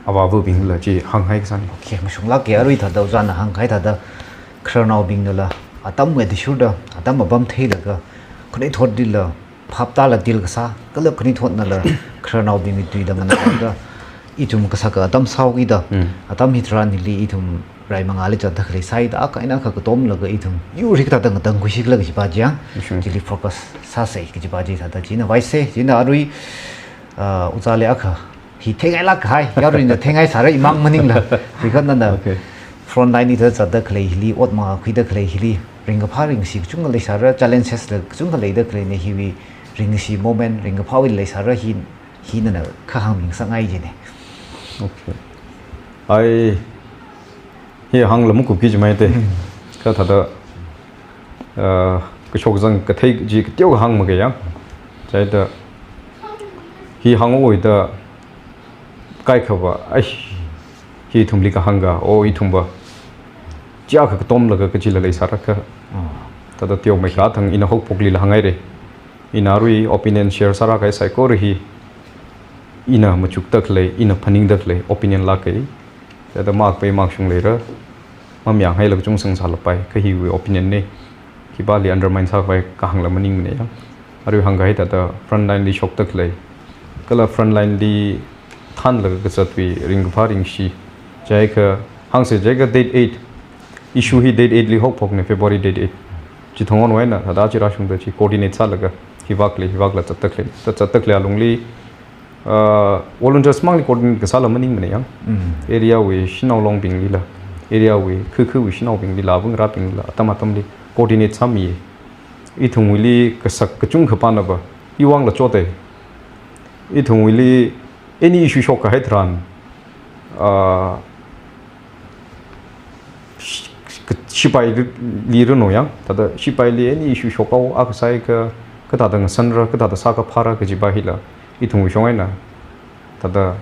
Avāvabingla chi hānghai kasāna. Okay, mashunglāka arui thāda ojāna hāngkahai thāda khararnaobingnala atam athishurda, atam apam theilaga, khanuithotlila phaptāla deal kasā, kala khanuithotnala khararnaobingwui tuida nganāda, ithum kasaka atam sāhaokida, atam hitharan hili ithum rai mangāli zatda khalei sāida, akha eina akha katomlaga ithum yur hikathāda ngatangkhuishikhala kajipa chi yang, chili focus sāsa kajipa chi thāda china vaisa, china arui, ah, ojāli akha hi theingailāk kahai, yaruina theingaisāra imang maningla. Chikha nana, okay, front line li thāda zatda khalei hili, ot makhuida khalei hili, ringkaphā ringkashi kachungkha leisāra, challenges la kachungkha leida khaleina hiwui ringkashi moment, ringkaphāwui leisāra hi, hi nana kha hāngmingasakngai jina. Okay. Ai, hi hāngla makupki jimaite. Hmm. Kha thāda, uh, kashokzang kathei chi kateokha hāngmagaya. Chithāda, hi hānga oida kaikhava, ai, hi ithumli kahānga, o ithumva. Chiakha katomlaga kachila leisāra kha. Ah. Thāda teomeikha thang ina haophokli la hānghaira. Ina arui opinion share sāra kahai saikora hi, ina machukda khalei, ina phaningda khalei opinion lāka. Thāda makpai makshung leira, mamayānghailaga kachungkha sālapai, kha hiwui opinion na. Khipāli undermine sākhavai kahāngla maningmana ya. Arui hāngkahai thāda front line li shokda khalei, kala front line li thānlaga kazatwui ringkaphā ringkashi. Chiakha, hāngsa chiakha date eight. Issue hi date eight li haophokna, February date eight. Chithang onwui eina, thāda chi rāshungda chi coordinate sālaga, hivakli, hivakla zatda khalei. Thāda zatda khalei alungli, uh, volunteers mangli coordinate kasāla maningmana ya. Mm. Area wui shanao longbinglila, area wui, khu khuwui shanaobinglila, vungrābinglila, atam atamli coordinate sāmi. Ithumwuili kasak kachungkha pānava, iwui vangla chote. Ithumwuili any issue shokkahai tharan, uh, shi-, ka-, shipaili ranu ya, thāda shipaili any issue shokhaowa kasā kha, kathāda ngasanra, kathāda sākaphāra kajiva hila, ithumwui shong eina, thāda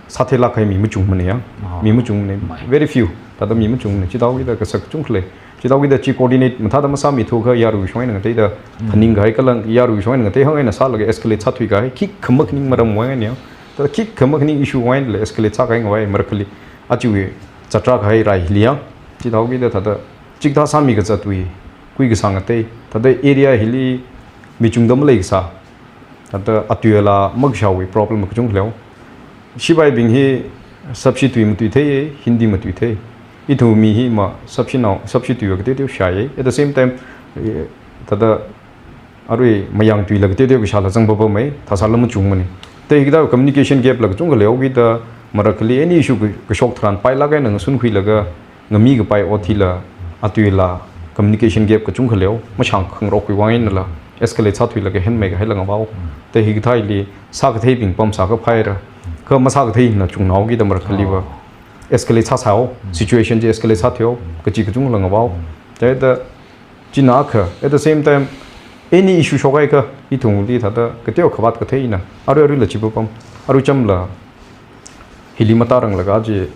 sātheilāk kahai mi machungmana ya. Ah. Mi machungmana. Mai. Very few. Thāda mi machungmana. Chithāhaokida kasak kachungkha lei. Chithāhaokida chi coordinate mathāda masāmithu kha yaruiwui shong eina ngateida, mm, phaningkahai kala yaruiwui shong eina ngatei hāng eina sālaga escalate sāthuikahai, khikha makhaning maramwui eina ya. Thāda khikha makhaning issuewui einala escalate sākahai ngavai marakhali. Achiwui zatra kahai raili ya. Chithāhaokida thāda chikathā sāmi kazatwui, kui kasā ngatei. Thāda area hili mi chungda maleikasā. Thāda atui alā makashāwui problem kachungkha leo. Shipaibing hi Sapshi tui matuithei, Hindi matuithei. Ithum mi hi ma Sapshinao, Sapshi tuiva kateoteo shāya. At the same time, eh, thāda arui mayang tuila kateoteo kashāla zangpapamei, thāsāla machungmana. Thāda hikathā communication gap la kachungkha leokida marakhali any issue ka-, kashok tharan pailāk eina ngasunkhuilaga, ngamikapai ot hila, atui alā communication gap kachungkha leo, mashāngkhangarokwui vang einala, escalate sāthuilaga henmeikahaila ngavao. Thāda hikathā hili, sākatheibing pamsākaphāra, kha masākatheina chungnaokida marakhaliva, oh, escalate sāsāo, mm, situation chi escalate sāthuio, mm, kachi kachungla ngavao. Mm. Chithāda, china akha, at the same time, any issue shokhai kha, ithumli thāda, kateokha vātkatheina, arui aruila chi papam, arui chamla, hili mataranglaga chi,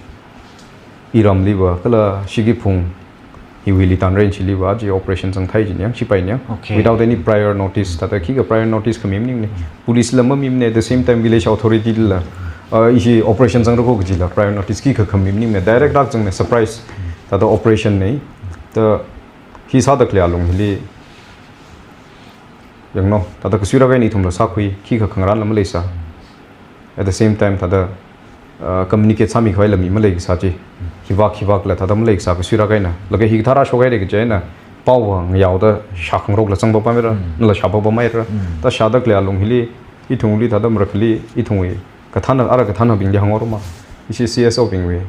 iramliva, kala Shikiphung, hiwuili Tanrain chiliva, chi operation zangthai jina ya, shipaina ya. Okay. Without any prior notice, thāda khikha prior notice khami maningmana. Mm. Police la mamimana, at the same time village authority la, uh, ishi operation zangra kho kajila, prior notice khikha khami maningmana. Direct rāzangna, surprise, thāda operation na. Thāda hi sāda khalei alung hili, yanglu, thāda kasuira kahaina ithumla sākhui, khikha khangarānla maleisā. At the same time, thāda, uh, communicate sāmikhavai la mi maleikasā chi. Hivak, hivakla thāda maleikasā kasuira kahaina. Laga hikathā rāshokhaira kaji eina, paova ngayaoda shākhangarokla zangpapameira, mm, nala shāpapameira. Mm. Thāda shāda khalei alung hili, ithumli thāda marakhali, ithumwui kathāna, ara kathānabingli hāngaorama. Ishi C S O bingwui.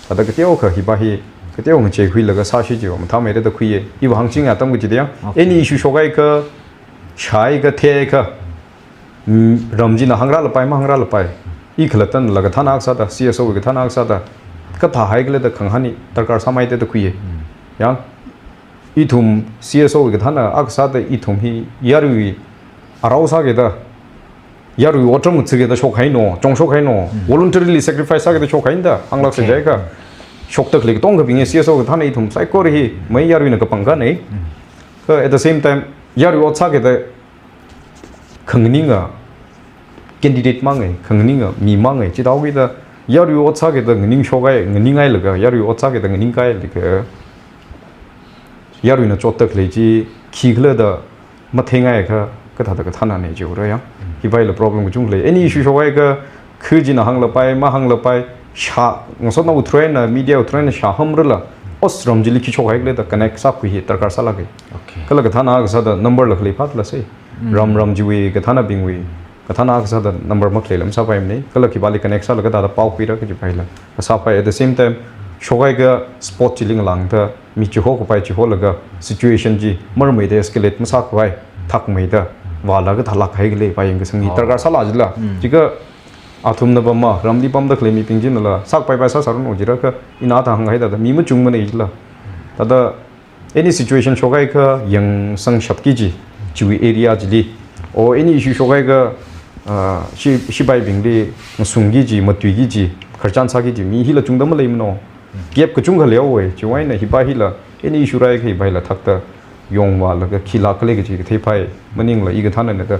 Thāda kateokha hiva hi, kateo ngacheikhuilaga sāshi chiva mathāmeira da khuiya. Iva hāngchinga atam kachida ya. Okay. Any issue shokhai kha, shāhai kha, thehai kha, mm, ram china hāngrālapai, mahāngrālapai. I khalattanla kathāna akha sāda, C S O wui kathāna akha sāda, kathāhai khala da khangahān hi darkar sāmeida da khuiya. Mm. Ya, ithum C S O wui kathāna akha sāda ithum hi yaruiwui arao sākida, yaruiwui otram ngathakida shokhaino, chongshokhaino, mm, voluntarily sacrifice sākida shokhaina da, hānglāksa, okay, jiakha, shokda khalei katongkhabing hi C S O kathāna ithum saikora hi, mai yaruina kapangkana. Mm. Kha at the same time, yaruiwui ot sākida khanganinga candidate mangai, khanganinga mi mangai, chithāhaokida yaruiwui ot sākida nganingshokhai, nganinghailaga, yaruiwui ot sākida nganinghailaga, yaruina chotda khalei chi khikhala da matheingai kha, kathāda kathānana jiura ya. Hivaila problem kachungkha lei. Any issue shokhai kha, khu china hānglapai, mahānglapai, shā, ngasotnao through eina, media through eina shāhamrala, os ram chili khi shokhai khala da connect sākhui hi darkar sālāka. Okay. Kala kathāna akha sāda number la khalei phat la sei. Mm. Ram ram chiwui, kathānabingwui, kathāna akha sāda number makhaleila masāpaimana. Kala khipāli connect sālaga thāda pao khuira kajipaila masāpai. At the same time, shokhaiakha spot chili ngalāngda mi chiho kapai chiholaga situation chi marmeida escalate masākhavai thakmeida vālaga thālāk kahai khalei pāyang kasang hi Oh. darkar sāla jila. Mm. Chikha athumna pamma, ramli pamda khalei mibing chinala sākapaipai sāsāranu jiakha ina thang hānghaida thāda mi machungmana jila. Thāda any situation shokhaiakha yangsangshapki kaji, chiwui area chili. O any issue shokhaiakha, ah, shi-, shipaibingli ngasungki kaji, matuiki kaji, khararchan sāki kaji, mi hila chungda maleimana. Gap kachungkha leihaowa, chiwui eina hipa hila, any issue rāhaiakha hipa hila thakta yongvālaga khila khalei kaji katheipai, maningla i kathānana thāda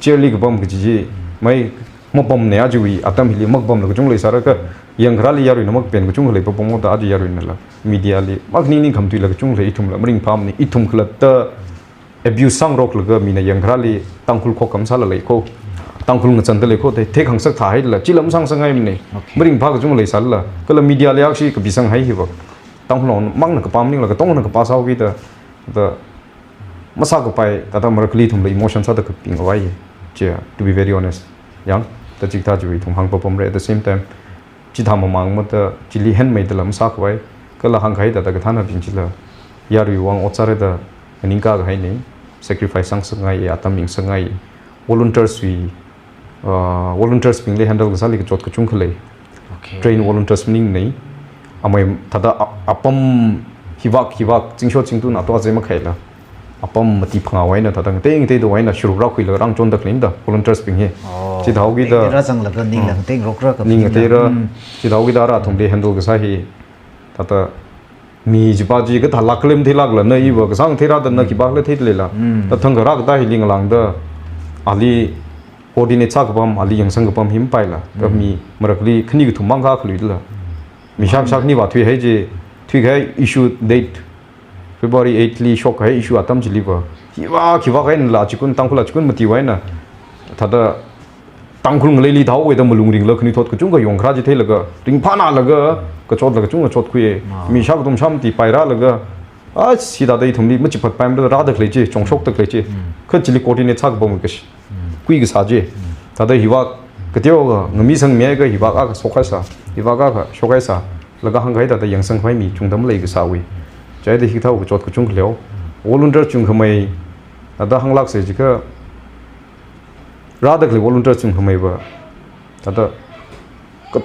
chairli kapam kaji chi, mai mapamna ya chiwui atam hili makapamla kachungkha leisārakha, yangkharāli yaruina makapen kachungkha leipapamhaoda aja yaruinala mediali makhaning ning khamatuila kachungkha lei, ithumla maringphāmana, ithum khalatta abuse sāngaroklaga mina yangkharāli Tangkhul khokkha masāla lei kho, Tangkhul ngachanda lei kho, thei, theikhangasak thāhaila, chila masāngasakngaimana, Okay. maringphā kachungkha leisālala, kala mediali akhashi kapisang hai hiva, Tangkhulnao mangna kapā maningla katongna kapā sāhaokida, thāda masākapai, thāda marākhali ithumla emotion sāda kapingkhavai, chi, to be very honest. Yang, thāda chikathā chiwui ithum hāngpapamra, at the same time, chithā mamangmada, chili henmeidala masākhavai, kala hāngkahai thāda kathānabing chila, yaruiwui vang ot sāra da nganingkā kahaina, sacrifice sāngasakngai, atam yangsakngai, volunteers wui, ah, volunteers bingli handle kasāli kachot kachungkha lei. Okay. Train volunteers maningmana, amei thāda a-, apam hivak hivak, zingshot zingtun ato azei makhaila, apam mati phangāwui eina thāda ngatei ngateida wui eina sharuk rākhuilaga rāngachonda khaleina da, volunteers bing hi. Oh. Chithāhaokida, Ngatei rāzanglaga ningla Hmm. ngateingarokra ka ning ngatei ra, Hmm. chithāhaokida ara athumli handle kasā hi, thāda mi chipa chi kathālāk khalei matheilākla, na iva kasāng theirada na khipākhala theida leila. Hmm. Thāda thangkha rākatā hili ngalāngda, ali coordinate sākapam, ali yangsangkapam hi mapaila. Thāda Hmm. mi marākhali khani kathum mang kha khaluidala. Mi shak shak ni vāthuihai chi, thuikahai issue date, February eight li shokkahai issue atam chiliva, hivak hivak einala achikun, Tangkhul achikun matiwui eina, thāda Tangkhul ngaleili thāhaowa da malung ringla khanuithot kachungkha yongkharā chi theilaga, ringphānālaga, kachotla kachungkha chotkhuiya. Ah. Mi shak kathum shak mati pairālaga, ah, sida thāda ithumli machiphatpaimada rāda khalei chi, chongshokda khalei chi. Hmm. Kha chili coordinate sākapam kashi. Hmm. Kui kasā chi. Hmm. Thāda hivak kateokha ngamisangmiakha hivak akha shokhaisā, hivak akha shokhaisā, laga hāngkahai thāda yangsangkhavai mi chungda malei kasāwui. Chieina hikathāwui kachot kachungkha leihaowa. Volunteer chungkhamei, thāda hānglāksa jiakha, rāda khalei volunteer chungkhameiva, thāda ka-,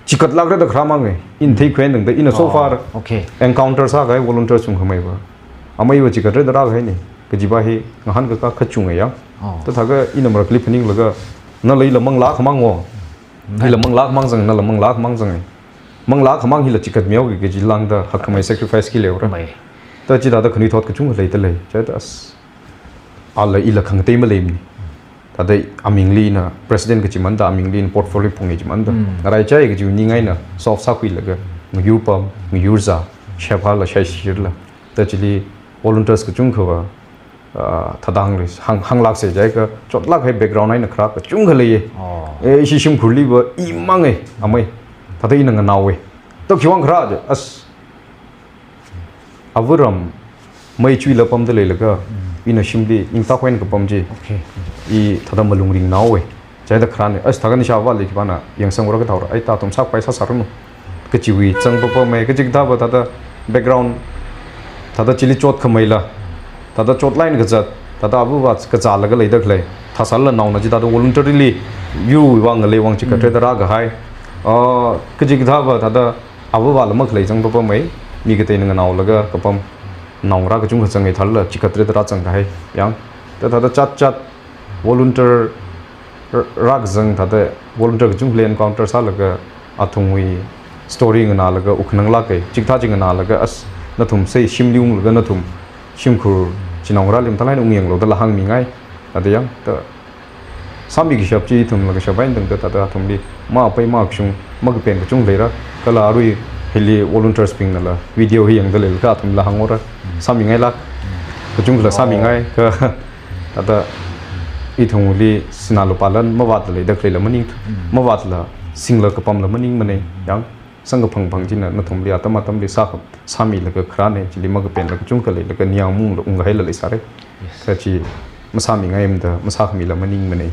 chikatlākra da kharā mangai, ina theikhuiya tangda, ina so Oh, far okay. encounter sākahai volunteer chungkhameiva, ameiva chikatra da rākahaina, kajiva hi ngahānkakā kachungaya. Oh. Thāda thākha ina marākhali phaninglaga, nala ila manglā khamang o. Ngai. Ila manglā khamang zang, nala manglā khamang zang. Manglā khamang hila chikatmihaoki kaji lāngda hakkhamei sacrifice khi leihaora. Mai. Thāda chithāda khanuithot kachungkha leida lei. Chieina as, ala ila khangatei maleimana. Thāda amingli ina president kachimanda, amingli ina portfolio phungi chimanda. Hmm. Ngaraichai kaji ning eina solve sākhuilaga, ngayurpam, ngayurzā, shaiphāla, shaishirla. Thāda chili volunteers kachungkhava, ah, thāda hāngli, hāng, hānglāksa jiakha, chotlākkahai background eina kharā kachungkha leiya. Oh. Eh, ishi shimkhurliva, i mangai, amei. Thāda ina nganaowa. Thāda khiwuivang kharā chi, as, ava ram, mei chuila pamda leilaga, Mm. ina shimli, ningtakhwin kapam chi. Okay. I thāda malung ringnaowa. Chieina kharāna, as thākha nisha vāli khipāna, yangsangura kathaora, ai thāda athum sākapai sāsāranu. Kachiwui zangpapamei, kachikathāva thāda background, thāda chili chotkhameila, thāda chotlaga kazat, thāda avava kazālaga leida khalei, thāsālala naona chithāda voluntarily, yurwui vang ngaleiwui vang chikatra Mm. da rākahai. Ah, kachikathāva thāda avavāla makhalei zangpapamei, mi kateina nganaolaga kapam, naongarā kachungkha zangngai thālala chikatra da rāzangkahai, yang. Thāda thāda chat chat, volunteer r-, rākazang thāda, volunteer kachungkhali encounter sālaga, athumwui story nganālaga, wukkhananglāka, chikathā chi nganālaga, as, nathum sei shimli unglaga nathum, shimkhur, chinaongarāli mathālāk eina ungyanglu dala hāngmingai, thāda yang, thāda, sāmi kashap chi ithumla kashap eina tangda thāda athumli, mapai makashung, makapen kachungkha leira, kala arui hili volunteers bingnala, video hi yangda leilakha athumla hāngora, sāmingailāk, kachungkhala Oh. sāmingai, kha, thāda ithumli sinā lupā lan mavātla leida khaleila maning, Mm. mavātla singla kapamla maningmana, yang, samkaphang phang china nathumli atam atamli sākha, sāmilaga kharāna, chili makapenla kachungkha leilaga ningyāng maungla ungkahaila leisāra. Yes. Kha chi masāmingaimada, masākhamila maningmana.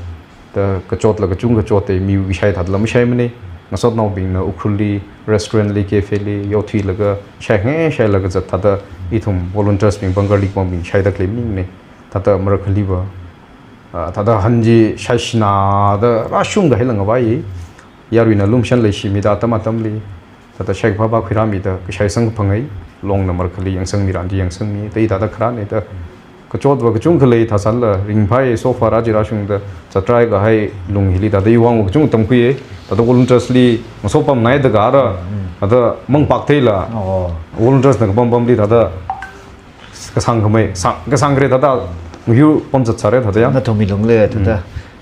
Thāda kachotla kachungkha chotta, miwui kashai thādala mashaimana. Ngasotnaobingna Ukhrulli, restaurant li, cafe li, yaothuilaga, shaingai shailaga zat thāda, ithum volunteers bing Bangarli khuibing shaida khalei maningne, thāda Marakhali va. Ah, thāda hanji shaishinada, rāshungkahai lāngvai. Yaruina lumshan leishimida atam atamli. Thāda shaikaphā khuirāmida, kashai sangkaphangai, longna Marakhali yangsangmi ranji yangsangmi, thāda thāda kharāne da. Kachot va kachungkha lei thāsanla, ringphai so far aja rāshungda, zatrākahai lung hili thāda iwui vang va kachungkha tamkhuiye, thāda volunteers li, masopamnai da gara, thāda mangpak theila, Oh. volunteers na kapam pamli thāda, kasang khamei, sang, kasang kharei thāda, ngayur pamzat sāre thāda ya. Nathumwui lungli thāda,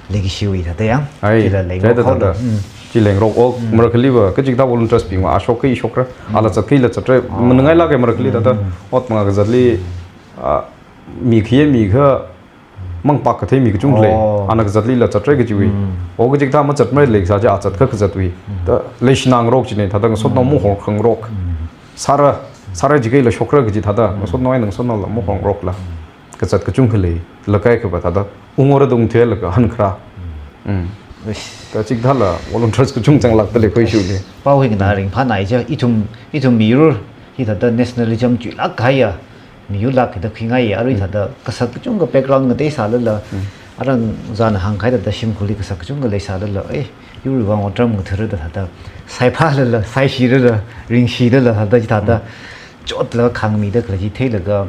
leikashiwui thāda ya. Ai, Chila lei thāda ngok thāda. hao. Mm. Chi leingarok o, Mm. Marakhali va, kachikathā volunteers bing va, ashok kai shokra, ala zat kai la zatra, Oh. manangai lāka Marakhali thāda, Mm. ot manga kazatli, ah, mi khayā mi kha, mangpak kathei mi kachungkha lei, Oh. ana kazatli la zatra kajiwui. Mm. O kachikathā mazatmara leisā chi, a zat kha kazatwui. Mm. Thāda, leishinā ngarok chine, thāda ngasotnao Mm. mahor khangarok. Mm. Sāra, sāra jikaila shokra kaji thāda, Mm. ngasotnao ai ngasotnaola mahor ngarokla. Kazat kachungkha lei, lakai kha va thāda, ungora dung thela kahān kharā. Mm. Uish. Kachikathāla, volunteers kachungkha zanglākda lei khuishuli. Pao hi nganā ringphānai ja, ithum, ithum miyur, hithāda nationalism chuilāk kahaiya, miyur lāk hithāda khuingaiya, arui Mm. thāda, kasak kachungkha background ngateisālala, Mm. arang zana hāngkahai thāda shimkhurli kasak kachungkha leisālala, eh, yurwui vang otram ngathara da thāda, saiphālala, saishirala, ringshilala, thāda, thāda, Mm. chotlaga khangmida khalei chi theilaga,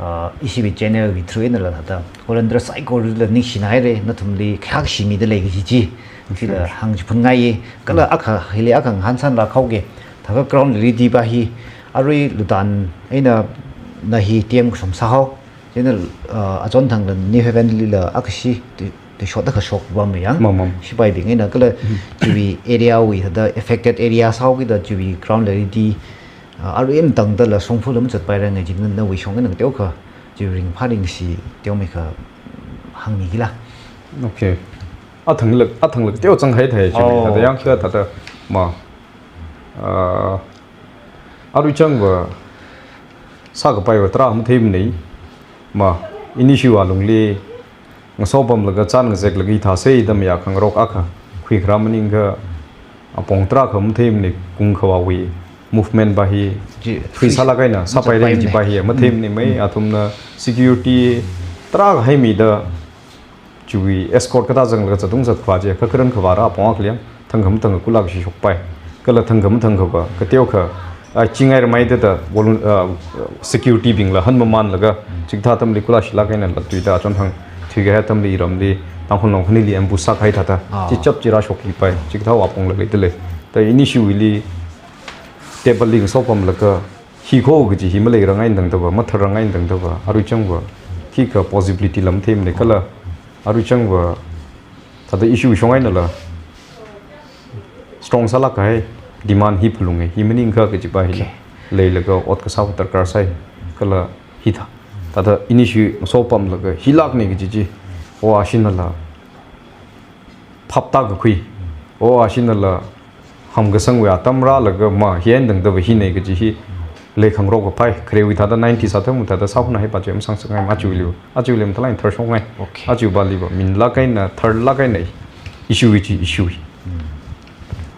ah, ishiwui channel wui through einala thāda, volunteer saikorala ningshinaire, nathumli khayākashimida lei kaji chi. Chila hāngchiphunngai, kala akha, hili akha ngahānsanlāk haoke, thākha ground reality va hi, arui lutan eina na hi T M kashom sāhao, chieina, ah, achonthangla New Haven lila akhashi, tu, tuishot akha shok va mayang. Mam, mam. Sipaibing eina kala, Mm. chiwui area wui thāda affected area sāhaokida chiwui ground reality, ah, arui eina tangdala shongfala mazatpairanga chi na, nawui shong eina teokha, chi ringphā ringshi teomeikha hāngmi kila. Okay. Athangla, athangla teo zanghai thai chi, Oh, thāda yang okay. kha thāda, ma. Ah, arui chang va, sākapai va tarā matheimane, ma, ini shiwa lungli, ngasopamlaga chān ngazeklaga hithāsei da mayā khangarok akha, khuikharā maningkha, apong tarākha matheimane kungkhavāwui movement va hi, Ji, free free sālāk eina, sāpaire sāpaire. ji va hi, matheimane mai, Mm. athumna security tarākha haimida, chiwui escort kathā zanglaga zatung zatkhavā chi, kha karen khavā rā apong akha liang, thangkha mathangkha kulak shishokpai. Kala thangkha mathangkha va, kateokha, ah, chingai ramai da da, volun-, ah, security bingla hān mamanlaga, chikathā atamli kula shilāk eina latluida, achonthang thuikahai atamli iramli, Tangkhul Long khanili ambush sākahai thāda, Ah. chi chap chi rāshokkipai, chikathā apongla leida lei. Da ini shiwuili, table li ngasopamlaga, hi kho kaji hi maleirangai eina tangda va, matharrangai eina tangda va, arui chang va, khikha possibility la matheimane kala, arui chang va, thāda issue shong einala, strong sālāk kahai, demand hi phalunge, hi maningkha kaji va hi, Okay. leilaga ot kasā va darkar sai, kala hithā. Thāda ini shi ngasopamlaga, hilākne kaji chi, o ashinala, phaptā kakhui. O ashinala, hamkasangwui atam rālaga ma, hi eina tangda va hine kaji hi, leikhangarok kapai, kharewui thāda ninety sāthamwui thāda sāhunhai va chi masāngasakngai ma achiwuili, achiwuili mathālāk eina tharshokngai. Okay. Achiwui vali va, minlāk eina, tharlāk eina, issue chi, issue. Mm.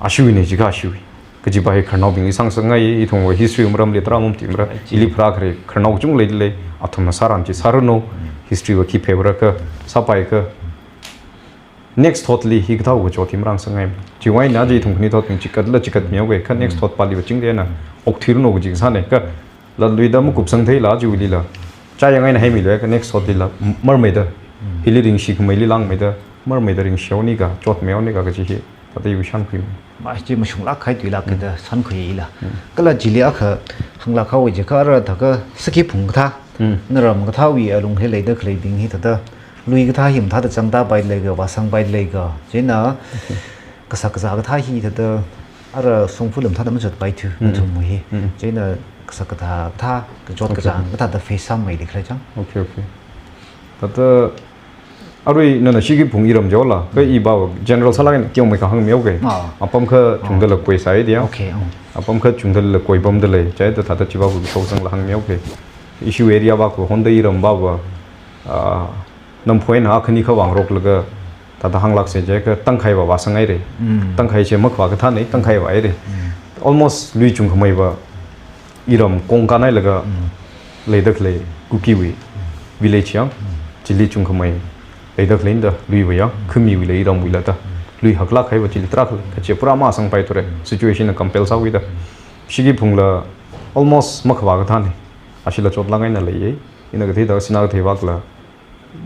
Ashiwuine jiakha ashiwui. Kaji va hi khararnaobingli sāngasakngai, ithumwui history maramli tarā mamatimara, Achi. ili pharākhare, khararnao kachungkha leida lei, athumna sāran chi sāranu, Mm. history va khi pheivarakha, sāpaikha, next thotli hikathāwui kachot hi marāngasakngai. Chiwui eina aja ithum khani thotbing chikatla chikatmihaoke, kha next Mm. thot vali va chingde eina, okthuiranu kaji kasāne, kha latluida makupsang theila achiwuilila. Chāyang eina haimilu, kha next thotlila, m-, marmeida. Mm. Hili ringshi khameili langmeida, marmeida ringshi haone ka, chotmi haone ka kaji hi, thāda iwui shankhui. Ma chi mashunglāk kahai tuilāk Mm. da shankhui ila. Mm. Kala chili akha hānglāk haowe jiakha ara thākha sakhi phung kathā, Mm. naram kathāwui alungli leida khaleibing hi thāda, lui kathā hi mathāda zangda pai leiga, vāsang pai leiga, chieina Okay. kasak kazā kathā hi thāda, ara shongfa lam thāda mazatpaithu, Mm. nathum hi. Mm. Chieina kasak kazā kathā, kachot Okay. kazang kathāda face sāmeili khalei chang. Okay, okay. Thāda, arui nana sakhi phung iram jihaola, kha Mm. i va general sālāk eina teomeikha hāngmihaoke. Ah. Apam kha Ah. chungdala khuisai diya. Okay, oh. Apam kha chungdala khuipamda lei, chieina thāda chiva va shokzangla hāngmihaoke. Issue area va khuihonda iram va va, ah, namphoi eina khani kha vāngaroklaga, Thāda hānglāksa jiakha tangkhaiva vāsanghaira. Mm. Tangkhai chi makhavā kathāna, tangkhaiva haira. Mm. Almost lui chungkhameiva iram kongkān hailaga Mm. leida khalei Kukiwui village yang, Mm. chili chungkhamei leida khalei da luiva yang, Mm. khamiwuila iramwuila da. Mm. Lui haklāk kahaiva chili tarākha, kachi pura masangpaithura. Mm. Situation na compel sāwuida. Mm. Shiki phungla almost makhavā kathāna. Ashila chotlāk eina leiya. Ina katheida Sinakeithei vākla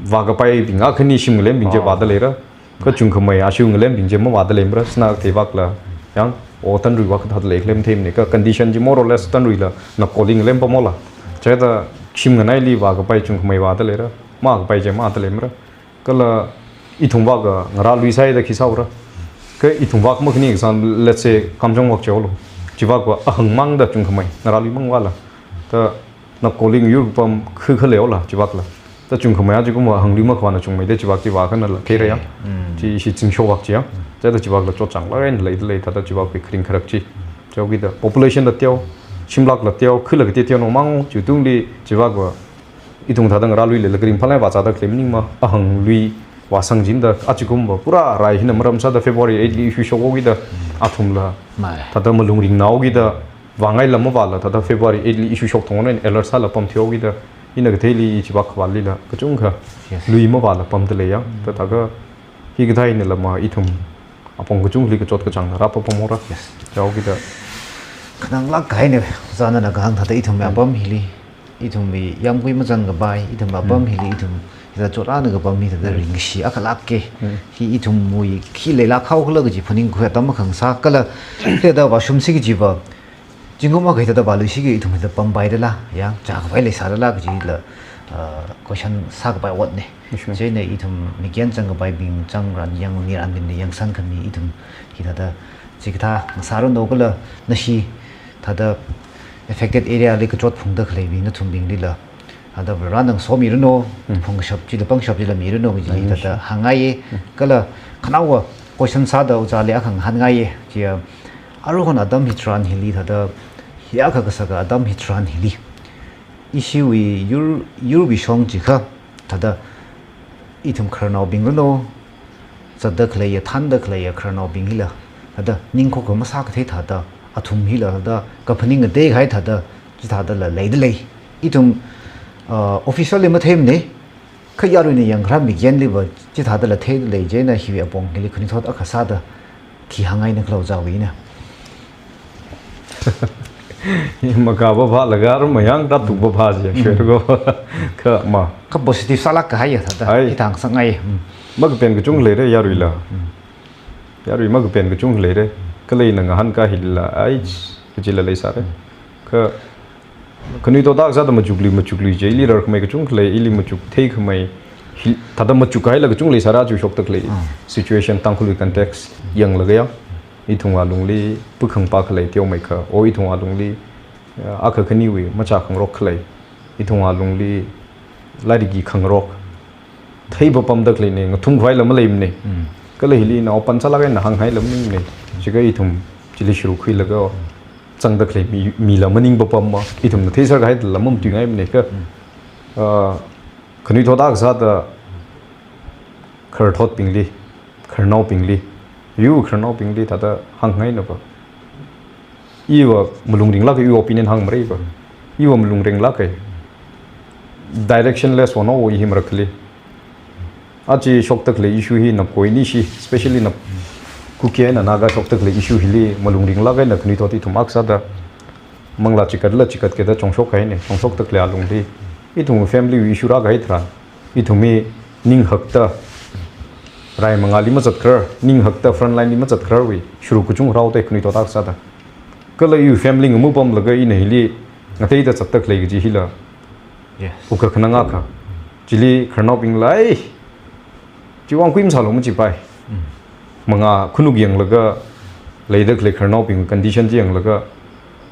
vākapaibing akhani shim ngalembing chi Oh. vāda leira. Kachungkhamei ashi ngalembing chi mavāda leimara, Sinakeithei vākla. Yang, o Tanrui vākathat lei khalem theimana, kha condition chi more or less Tanruila na calling ngalem pamla. Chithāda shim nganaili vākapai chungkhamei vāda leira, makapai chi mavāda leimara. Kala ithum vākha ngarā luisai da khi sāura. Kha ithum vākha makhani example, let's say, Kamjong vāk chihaolu. Chi vākha ahangmang da chungkhamei, ngarā luimang vāla. Da na calling yur pam khu khalei haola, chi vākla. Da chungkhamei achi kum ahang lui makhavāna chungmeida chi vāk chi vākhanala, theira yang. Mm. Chi ishi zingsho vāk chi yang. Chithāda chi vākla chotchānglāk eina leida lei, thāda chi vākwui kharing kharak chi. Chihaokida population la teo, shimlākla teo, khula kateo teo no mang, chiwui tungli chi vākva ithum thāda ngarā lui leilakha ringphālāk eina vāzāda khalei maningma, ahang lui vāsangchinda, achi kumva pura rai hina maram sāda February eight li issue shokhaokida, athumla Mai. thāda malung ringnahaokida, vāngaila mavāla, thāda February eight li issue shok thongna alert sāla pamthuihaokida, ina katheili chi vākhavālila, kachungkha Yes. lui mavāla pamda lei yang, thāda kha hikathā einala ma ithum apong kachungkhali kachot kachāngna rāpapamhaora. Yes. Chihaokida. Khananglāk kahaina, ojā nana kahāng thāda ithum Mm. apam hili, ithumwui yāmgui mazangkapai, ithum apam Mm. hili, ithum hithāda chot eina kapam hi thāda Mm. ringkashi akhalāka. Mm. Hi ithumwui khi leilāk haokhala kaji phaningkhui atam akha ngasā kala, thāda vāshungsi kajiva, zingkum akha hithāda vāluishiki ithum hithāda pampaidala, yang, chākapai leisādala kajila, uh, question sākapai otna. Yes, ma'am. Chieina ithum mikyan zangkapaibing, zangranyang, miranbingli yangsangkhami ithum hithāda chikathā ngasāranu kala nashi thāda affected area li kachot phungda khaleibing nathumbinglila thāda Varena somiranu, Mm. phungkashap chila pangshap chila miranu kaji Ai, thāda yes. hāngngaiya. Mm. Kala khanaowa question sāda ojāli akha ngahānngaiya. Chiya, aruihon atam hitharan hili thāda, hi akha kasaka atam hitharan hili ishiwui yur, yurwui shong chikha, thāda ithum khararnaobing ranu, zatda khaleiya, thānda khaleiya khararnaobing hila, thāda ningkho khamasā kathei thāda, athum hila thāda kaphaning ngatei kahai thāda, chithādala leida lei. Ithum, uh, officially matheimana, kha yaruina yangkharā mikyanliva chithādala theida lei, chieina hiwui apong hili khanuithot akha sāda khi hāngngaina khala ojāwui eina. Makapa phālaga arui mayang da tukpa phā chi, Mm. shwe ko. Kha ma. Kha positive sālāk kahaiya thāda. Ai. Hithāda sāngai. Mm. Makapen kachungkha leira yaruila. Mm. Yarui makapen kachungkha leira. Kala ina ngahānkahai hila, ai, kachila leisāra. Mm. Kha khanuithot akha sāda machuklui, machuklui chi, ili rarkhamei kachungkha lei, ili machuktheikhamei, hi, thāda machukkahaila kachungkha leisāra chi shokda khalei. Mm. Situation Tangkhulwui context yanglaga ya. Ithumwui alungli pukhang pākhalei teomeikha, o ithumwui alungli, eh, akha khaniwui machā khangarok khalei, ithumwui alungli lairikli khangarok, theiva pamda khaleina, ngathumkhavai lam maleimana. Mm. Kala hili ina open sālāk eina hāngngaila maningmana. Chikha ithum chili shurkhuilaga zangda khalei mi, mila maningpapamma, ithumna theiserkahaila mamatuingaimana kha. Mm. Ah, khanuithot akha sāda khararthotbingli, khararnaobingli, iwui khararnaobingli thāda hāngngaina pa. Iva malung ringlāka, iwui opinion hāngmara pa. Iva malung ringlāka. Directionless vānao hi marakhali. Achi shokda khalei issue hi na koi nishi, especially na Kuki eina Naga shokda khalei issue hili malung ringlāk eina khanuithot ithum akha sāda manglā chikatla chikat kida chongshok kahaina, chongshokda khalei alungli. Ithum family wui issue rākahai tharan, ithum hi ninghakta rai mangāli mazatkharar, ninghakta frontline li mazatkhararwui shuruk kachungkha rāhaoda khanuithot akha sāda. Kala iwui family ngamupamlaga ina hili ngateida zatda khalei kaji hila. Yes. Ukha khanang akha. Chili khararnaobingla, ai, chiwui vang khuimi sālu machipai. Mm. Mangā khanuk yanglaga, leida khalei khararnaobing condition chi yanglaga,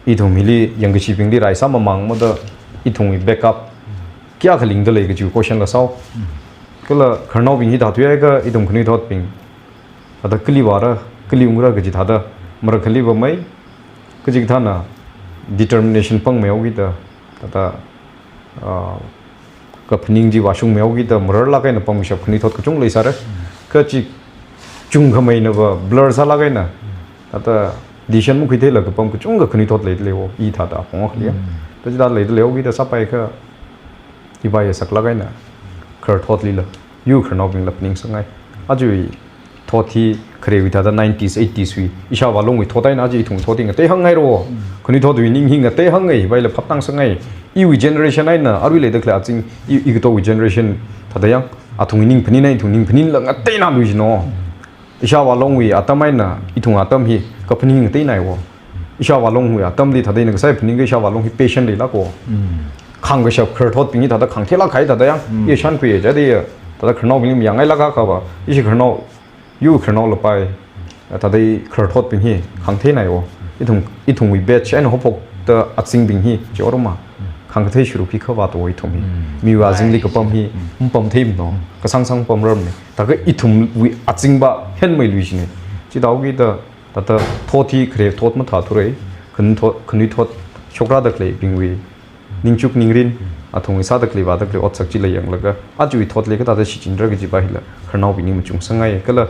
ithum hili yangkashibingli rai sāmamāngmada, ithumwui backup kayākha lingda lei kaji question la sāhao. Mm. Kala khararnaobing hi thāthuihaiakha ithum khanuithotbing thāda kali vāra, kali ungra kaji thāda, marakhaliva mai, kachikathāna determination pangmeihaokida, thāda, ah, kaphaning chi vāshungmeihaokida, mararlāk eina pamkashap khanuithot kachungkha leisāra. Kachi chungkhameina va blur sālāk eina. Thāda decision makhuitheila kapam kachungkha khanuithot leida leiwo, i thāda apong akhali ya. Mm. Thāda chithāda leida leiwo kida sāpaikha, i bai saklāk eina khararthotlila, yur khararnaobingla phaningsangngai. Aja i thot hi kharewui thāda nineties, eighties wui, ishāvā longwui thot eina aja ithum thot hi ngateihāngngairo. Mm. Khanuithotwui ning hi ngateihāngngai, vaila phaptāngsangngai. Iwui generation eina arui leida khalei azing, i, i katowui generation thāda yang, athungwui ning phaning eina ithum ning phaningla ngateina luishino. Mm. Ishāvā longwui atam eina ithum atam hi kaphaning ngateina wo. Ishāvā longwui atamli thāda ina kasā phaningkha ishāvā long hi patient leilākwo. Mm. Khāngkashap khararthotbing hi thāda khāngtheilāk kahai thāda yang. Mm. I shankhui jade ya. Thāda khararnaobingli mayangngailāk kahai va. Ishi khararnao, yur khararnao lapai. Thāda i khararthotbing hi khāngtheina wo. Ithum, ithumwui batch eina haophokta azingbing hi, chi orama. Khāngkathei shuruk hi khavāt wo ithum hi. Mm. Miwui azingli kapam hi, Mm. mapamtheimano. Kasāngsang pamrarmana. Thākha ithumwui azing va henmei luishina. Chithākida, thāda thot hi khare thot mathāthura. Khanuithot, khanuithot shokrāda khaleibingwui ningchuk ningrin, athumwui sāda khalei vāda khalei otsak chila yanglaga, ajawui thotli kathāda shichinra kaji va hila, khararnaobingli machungsangngaiya. Kala,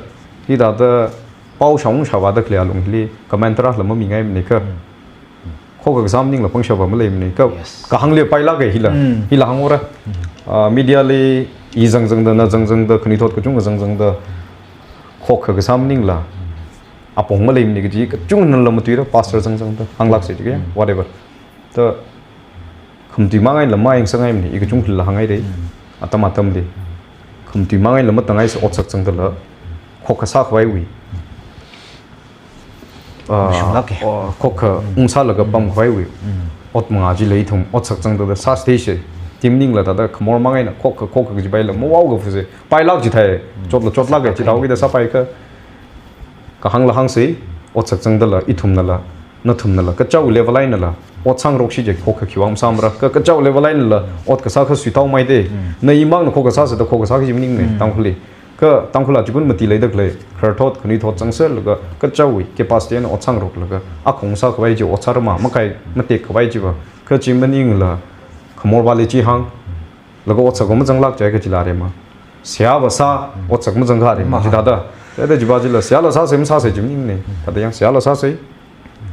hithāda pao shāung shāvāda khalei alung hili, comment tarāla mamingaimanei kha. Mm. Khokha kasā maningla pangshap va maleimanei kha. Yes. Kahāngli pailāka hila. Mm. Hila hāngora. Mm. Ah, media li i zangzangda, na zangzangda, khanuithot kachungkha zangzangda, khokha kasā maningla apong maleimanei kaji kachungkhanala matuira, pastor zangzangda hānglāksa jiakha, Mm. whatever. Thāda khamatui mang einala mayangsangngaimanei, i kachungkhala hāngngaira. Mm. Atam atamli. Khamatui mang einala matangngaisa otsak zangdala. Khokha sākhavaiwui. Ah, Mashunglāka. Oh, khokha Mm. ungsālaga Mm. pamkhavaiwui. Mm. Ot manga chila ithum otsak zangdala sāsātheisa. Chi maningla thāda khamor mang eina khokha, khokha kaji paila mawao kafusa. Pailāk chithai. Mm. Chotla chotlāka, chithākida sāpaikha. Kahāngla hāngsa, otsak zangdala, ithumnala, nathumnala, kachao level einala, ot sāngaroksa jiakha khokha khiwui vang masāmara, kha kachao level einala, ot kasā kha suitao maida. Mm. Na imangna khokha sāsa da khokha sā kaji maningmana, Mm. Tangkhulli. Kha Tangkhul achikun mati leida khalei, khararthot, khanuithot zangserlaga, kachaowui capacity eina ot sāngaroklaga, akhong sākhavai chi ot sārama, makai matekkhavai chi va, kha chi maningla, khamor vāli chi hāng, laga otsak va mazanglāk jiakha chila rema. Seihā va sā, Mm. otsak mazangkha rema. Maha. Chithāda. Thāda chi va chila seihāla sāsa, masāsa chi maningmanei. Thāda yang seihāla sāsa.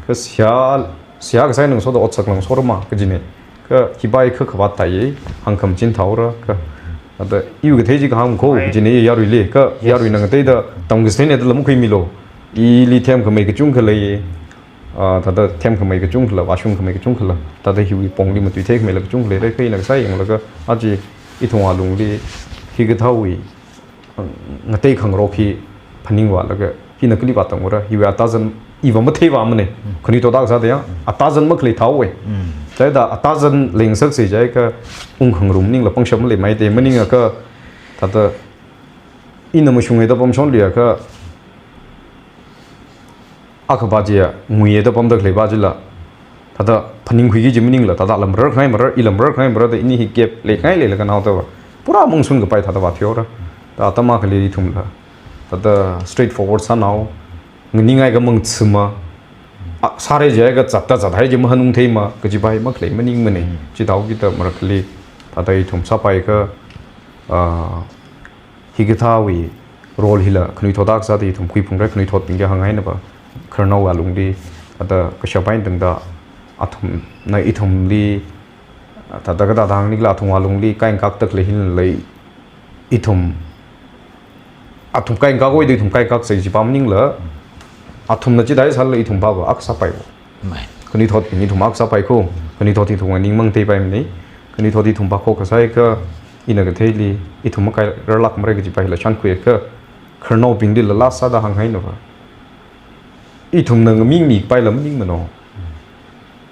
Kha seihā, seihā kasā eina ngasoda otsakla ngasorama kajinei. Kha hi va i kha khavāt thai, hāngkhamachin thaora. Kha thāda iwui kathei chi kahāng kho Right. kajinei yaruili. Kha Yes. yaruina ngateida tamkachitheina dala makhuimilu. Ili themkhamei kachungkha lei. Ah, thāda themkhamei kachungkhala, vāshungkhamei kachungkhala, thāda hiwui pongli matuithei khamaila kachungkha leira, kha ina kasā yanglaga, aja ithum alungli, hikathāwui, ah, ngatei khangarok hi phaningvālaga, hina kali vātangura, hiwui atazan, i va matheivāmanei, Mm. khanuithot akha sāda yang, Mm. atazan makhalei thaowa. Mm. Chithāda atazan leingasaksa jiakha, ungkhangarum maningla pangshap maleimaida, maningakha, thāda, ina mashunga da pamshonluiakha, akha va chiya, nguiya da pamda khalei va chila. Thāda phaningkhuiki chi maningla, thāda lam rarkhangai marar, i lam rarkhangai marar da ini hi gap leikhangai leilaga naoda va. Pura mangsun kapai thāda va theora. Thāda atam akhali ithumla. Thāda straightforward sānao. Nganingai ka mangchima. A, sāra jiakha zatta zathai chi mahanungtheima, kaji va hi makhalei maningmanei. Mm. Chithākida marakhali, thāda ithum sāpaikha, ah, hikathāwui role hila, khanuithot akha sāda ithum khuiphungra, khanuithotbingli hāngngaina va, khararnao alungli, thāda kashap eina tangda, athumna ithumli, thāda kathāda hāngnikhala athum alungli, kaingkakda khalei hila lei, ithum, athum kaingkak oida ithum kaingkaksa chi va maningla, athumna chithāda sālala ithum va va akha sāpaiwo. Mai. Khanuithotbing ithum akha sāpai kho, khanuithot ithum ningmang theipaimanei, khanuithot ithum va khokha sāakha, ina katheili, ithum makai rarlākmara kaji va hila shankhuiakha, khararnaobinglila last sāda hānghaina va. Ithumna ngamimi kapaila maningmano.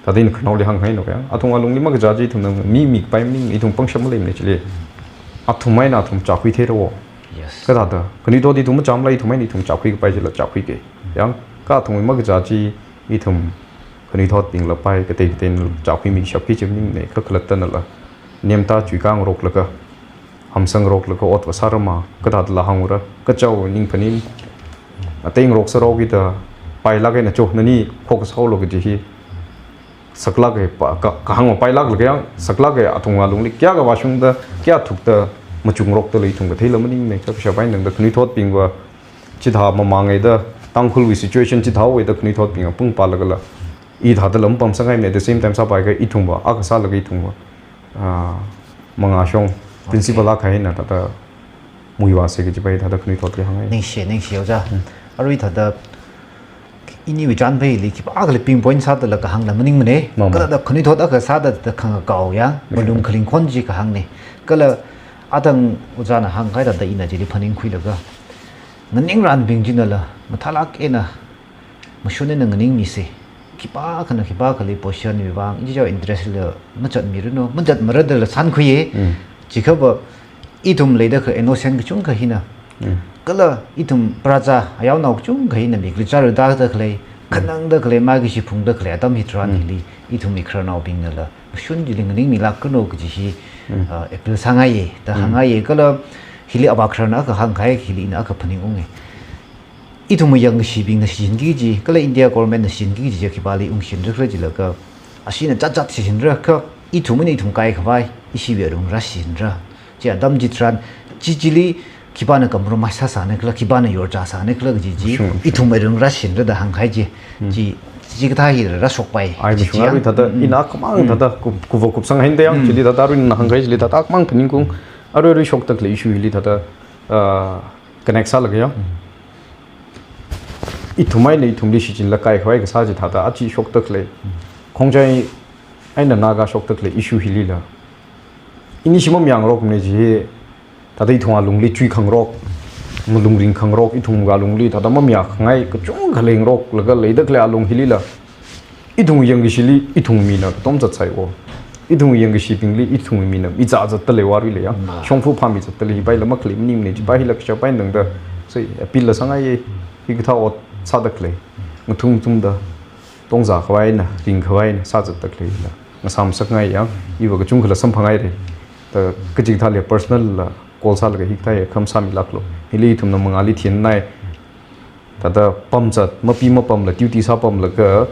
Thāda ina khararnaoli hānghaina va. Athum alungli makachā chi ithumna ngamimi kapai maning, ithum pangshap maleimanei chili. Athum eina athum chākhui theirawo. Yes. Kathāda, khanuithot ithum machamla ithum eina ithum chākhui kapai chila chākhuika. Yang, kha athum makachā chi ithum khanuithotbing lapai, katei katei chākhuimi shapki chi maningnei, kha khalattanala. Nemta chuikāngaroklaga, hamsangngaroklaga ot va sārama, kathāda la hāngra, kachao ning phaning, ateingarok sārokida, pailāk eina cho, nani khokha sāhaolu kaji hi, saklāka pa, ka, kahāng va pailāklaga yang, saklāka athum alungli, kayākha vāshungda, kayā thukda, machungrokdalei ithum katheila maningmana, kha kashap eina tangda khanuithotbingva chithā mamāngai da, Tangkhulwui situation chithāwui da khanuithotbing apung pālagala, i thāda lam pamsāngaimana, at the same time sāpaikha ithumva, akha sālaga ithumva, ah, mangāshong, principal akha eina thāda muivāsa kajipa thāda khanuithotli hāngngai. Ningshi, ningshi ojā. Arui thāda iniwui chānpaili khipākhala pinpoint sādala kahāngla maningmana. Mama. Kala thāda khanuithot akha sāda thāda khangakao ya, malung khaling khon chi kahāngna. Kala atang ojāna hāngkahai thāda ina chili phaningkhuilaga, nganingranbing chinala mathālāk eina mashun eina nganingmisa. Khipākhana khipākhali position wui vang, ichichao interest la machatmiranu, machatmaradala sānkhuiya. Mm. Chikhava ithum leida kha innocent kachungkha hina. Mm. Kala ithum praja, ayaonao kachungkha hina mikli chara tāda khalei, khanangda khalei, makashi phungda khalei atam hitharan hili, ithumwui khararnaobingnala mashun chili nganingmilākranu kaji hi, ah, appeal sāngaiya, da hāngngaiya, kala hili avā khararna akha hāngkahai hili ina akha phaningunga. Ithumwui yangkashibingna shichinki kaji, kala India government na shichinki kaji chi khipāli ungshindakhala jilaga, ashina chatsat shichinra kha, ithum eina ithum kaikhavai, ishiwui alungra shichinra. Chi atam chitharan, chi chili khipāna compromise sāsānakhala, khipāna yorchāsānakhala kaji chi, ithum alungra shichinra da hāngkahai chi, chi, chikathā hi rāshokpai. Ai, chi mashunga chi arui thāda, ina akhamang thāda, kup-, kuva kupsang haida yang, chili thāda arui na hāngkahai chili thāda akhamang phaningkung, arui arui shokda khalei issue hili thāda, ah, connect sālaga ya. Ithum eina ithumli shichinlaga kaikhavai kasā chi thāda achi shokda khalei, Khongjai eina Naga shokda khalei issue hilila, ini shim mamayāngarokmana chi hi, thāda ithum alungli chuikhangarok, malung ringkhangarok, ithum alungli thāda mamayākhangai kachungkha leingaroklaga leida khalei alung hilila, ithum yangkashili ithum mina katom zatsai o. Ithum yangkashibingli ithum mina miza zatdalei vāri leiya. Shongfa phāmi zatdalei, hipaila makhalei maningmana, chipa hila kashap eina tangda, sai, appeal la sāngaiya, hikathā ot sāda khalei, ngathum ngathumda tongzā khavaina, ring khavaina sāzatda khaleila ngasāmsakngaiya. Iva kachungkhala samphanghaira. Da kachikathāli personal la call sālaga hikathā hi kham sāmilāklu. Hili ithumna mangāli thinnai. Thāda pamzat, mapi mapamla, duty sāpamlaga,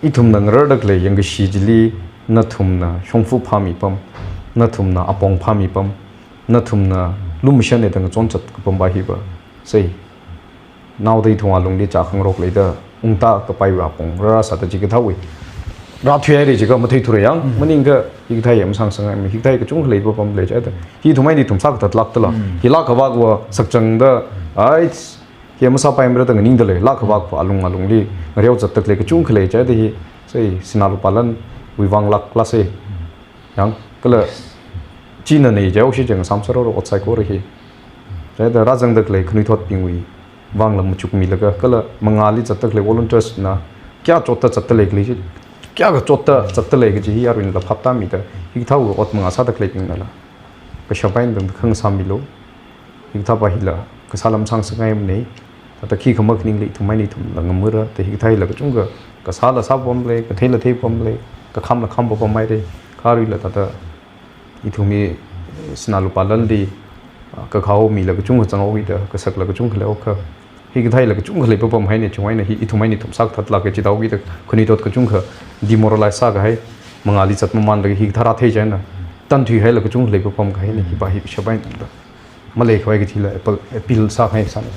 ithumna ngararda khalei yangkashi chili, nathumna shongfa phāmi pam, nathumna apong phāmi pam, nathumna lumashan eina ngachonzat kapam pa hiva, sai, naoda ithum alungli chākhangarok leida ungta kapai apong rāra sāda chikathāwui rāthuihaira jiakha matheithura yang, maningakha hikathā hi masāngasakngai, hikathā hi kachungkha lei papam lei chida. Hi ithum eina ithum sākathatlākdala. Hi lākhavākva sakchangda, ai, hi masāpaimarada nganingdalei, lākhavākva alung alungli ngareo zatda khalei kachungkha lei chida hi, sai, sinā lupā lanwui vang lāklāsa. Yang, kala china nei jihaosi chi ngasāmsārora ot saikora hi. Chida rāzangda khalei khanuithotbingwui vangla machukmilaga, kala mangāli zatda khalei volunteers na kayākha chotda zatdalei khalei chi, kayākha chotda zatdalei kaji hi aruila phaptāmida, hikathāwui ot mangā sāda khaleibingnala kashap eina tangda khangasāmilu. Hikathā pa hila kasā lam sāngasakngaimana. Thāda khikha makhaningla ithum eina ithumla ngamura, da hikathā hila kachungkha kasāla sāpam lei, katheila theipam lei, kakhamla kham papam haira. Kha aruila thāda ithumwui sinā lupā lanli, ah, kakhaomila kachungkha zanghaokida, kasakla kachungkha leihaokha, hikathā hila kachungkha lei papam haina, chunghaina hi ithum eina ithum sākathatlāka chida haokida, khanuithot kachungkha demoralize sākahai, mangāli zat mamānlaga hikathā rāthei china, tanthuihaila kachungkha lei papam kahaina, hipa hi kashap eina tangda maleikhavai kajila appeal, appeal sākahai sāna.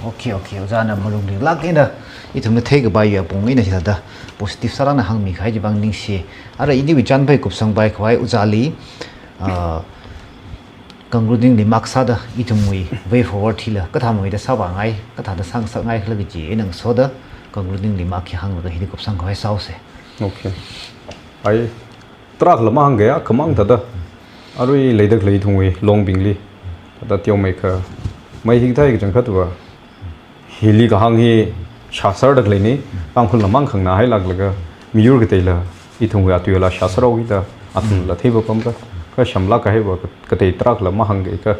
Okay, okay. Ojāna malung ringlāk eina ithumna theikapai apong eina hithāda positive sālāk eina hāngmikahai chi vang ningshi. Ara iniwui chānpai kupsangpai khavai ojāli, ah, concluding remark sāda ithumwui way forward hila kathāmeida sāvāngai, kathāda sāngasakngaikhala kaji eina ngasoda concluding remark hi hānglaga hili kupsang khavai sāhaosa. Okay. Ai, tarākhala mahāngkahai, akhamang thāda arui leida khalei ithumwui longbingli, thāda teomeikha, mai hikathā hi kachangkhatva, hili kahāng hi shāserda khaleina, Tangkhulna mang khanganā hailāklaga, miyur kateila ithumwui atuila shāserhaokida, athumla thei papam ka, kashamlāk kahaiva, katei tarākhala mahāngkahai ka,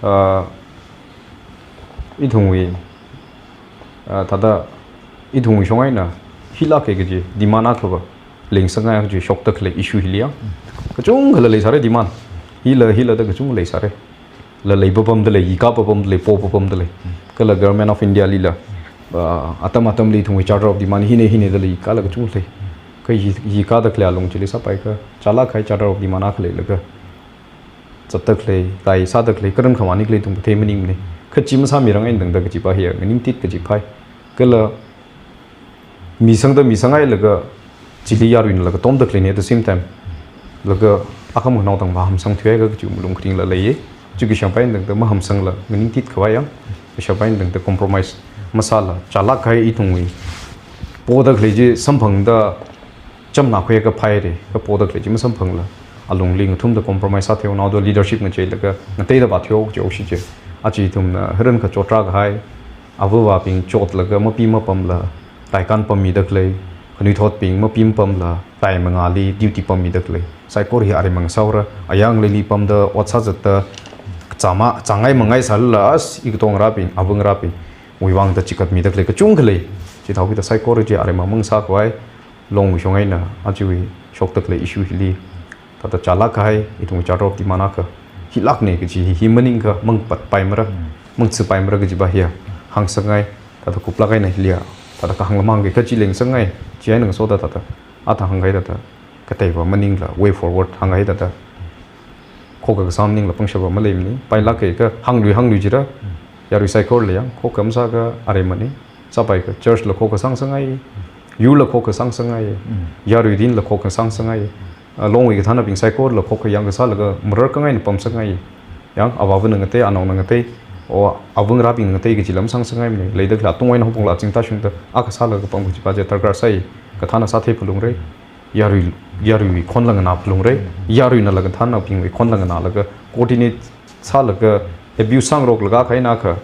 ah, ithumwui, ah, thāda ithumwui shong eina hilāka kaji demand akhava lengsakngai kaji shokda khalei issue hili ya. Kachungkhala leisāra demand. Hila, hila da kachungkha leisāra. La lei papamda lei, yika papamda lei, po papamda lei. Kala Government of India lila, ah, atam atamli ithumwui Charter of Demand hina, hina da lei, yikala kachungkha lei. Kha yi-, yikada khalei alung chili sāpaikha, chālāk kahai Charter of Demand akha leilaga, zatda khalei, rai sāda khalei, karam khamān ni khalei ithum kathei maningmana. Kha chi masāmirang eina tangda kajipa hiya nganingtit kajiphai. Kala mi sangda mi sanghailaga chili yaruina laga tomda khaleina at the same time. Laga akham khanao tang mahamsang thuihaiakha kaji malung kharingla leiya. Chi kashangpai eina tangda mahamsangla nganingtit khavai yang. Kashangpai eina tangda compromise masāla, chālak kahai ithumwui poda khalei chi samphangda chamna khuiakha phaira, kha poda khalei chi masamphangla, alungli ngathumda compromise sāthei naoda leadership ngacheilaga ngateida vātheo chi oshi chi. Aja ithumna haran kha chotra kahai, avāvabing chotlaga mapi mapamla, raikan pammida khalei, khanuithotbing mapi mapamla, rai mangāli duty pammida khalei. Saikora hi aremang sāhaora, ayang leili pamda, ot sāzatda, chāma, chāngai mangai sālala, as, ikatongarābing, avungrābingwui vangda chikatmida khalei, kachungkha lei. Chithāhaokida saikora chi aremang mang sākhavai, Longwui shong eina, ajawui shokda khalei issue hili, thāda chālak kahai, ithum chātrop demand akha, hilākna kaji hi, hi maningakha, mangpatpaimara, mangthupaimara kajipa hiya, hāngsangngai, thāda kuplak eina hiliya, thāda kahāng lamang kha chi leingasakngai, chieina ngasoda thāda, athang hāngkahai thāda, kateiva maningla, way forward hāngkahai thāda, khokha kasā maningla pangshapa maleimana, pailak kahai kha hānglui hānglui jira, yarui saikorali yang, khokha masāakha aremana, sāpaiakha church la khokha sāngsangngai, yurla khokha sāngsangngai, yarui dinla khokha sāngsangngai, ah, Longwui kathānabing saikorala khokha yangkasālaga marar kangaina pamsangngai. Yang, avāvana ngatei, anaona ngatei, o avungrābingna ngatei kajila masāngsangngaimana. Leida khalei atung eina haophola chingtashungda, akha sālaga pam kajipa chi darkar sai, kathāna sāthei phalungra. Yarui, yaruiwui khonla nganā phalungra. Yaruinala kathānabingwui khonla nganālaga, coordinate sālaga, abuse sāngaroklaga kha eina kha,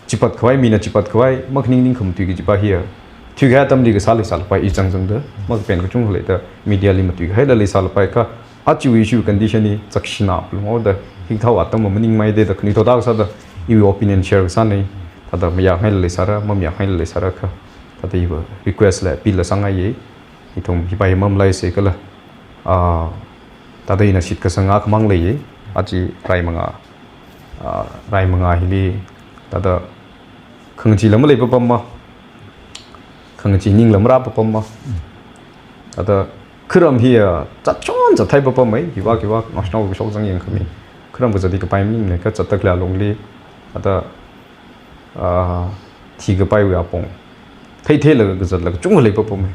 chipat khavai mina chipat khavai, makhaning ningkhamatui kajipa hiya. Thuikahai atamli kasā leisālapai i zangzangda, makapen kachungkha leida, media li matuikahaila leisālapai kha, ajawui issue condition hi zakshina phalungra da, hikathā atam maningmei da, da khanuithot akha sāda, iwui opinion share kasāna, thāda mayākhangaila leisāra, mamayākhangaila leisāra kha, thāda iva request la appeal la sāngaiya, ithum hipa hi mamalaisa kala, ah, thāda ina shitkasang akhamang leiya, aja rai mangā, ah, rai mangā hili, thāda khangachee lam leipapamma, khangachee ningla marāpapamma. Thāda kharam hiya zatchon zathai papamma, hiva hiva national kashok zang yangkhami. Kharam kazat hi kapai maningmana, kha zatda khalei alungli, thāda, ah, thikapaiwui apong. Theitheilaga kazatla kachungkha leipapamma.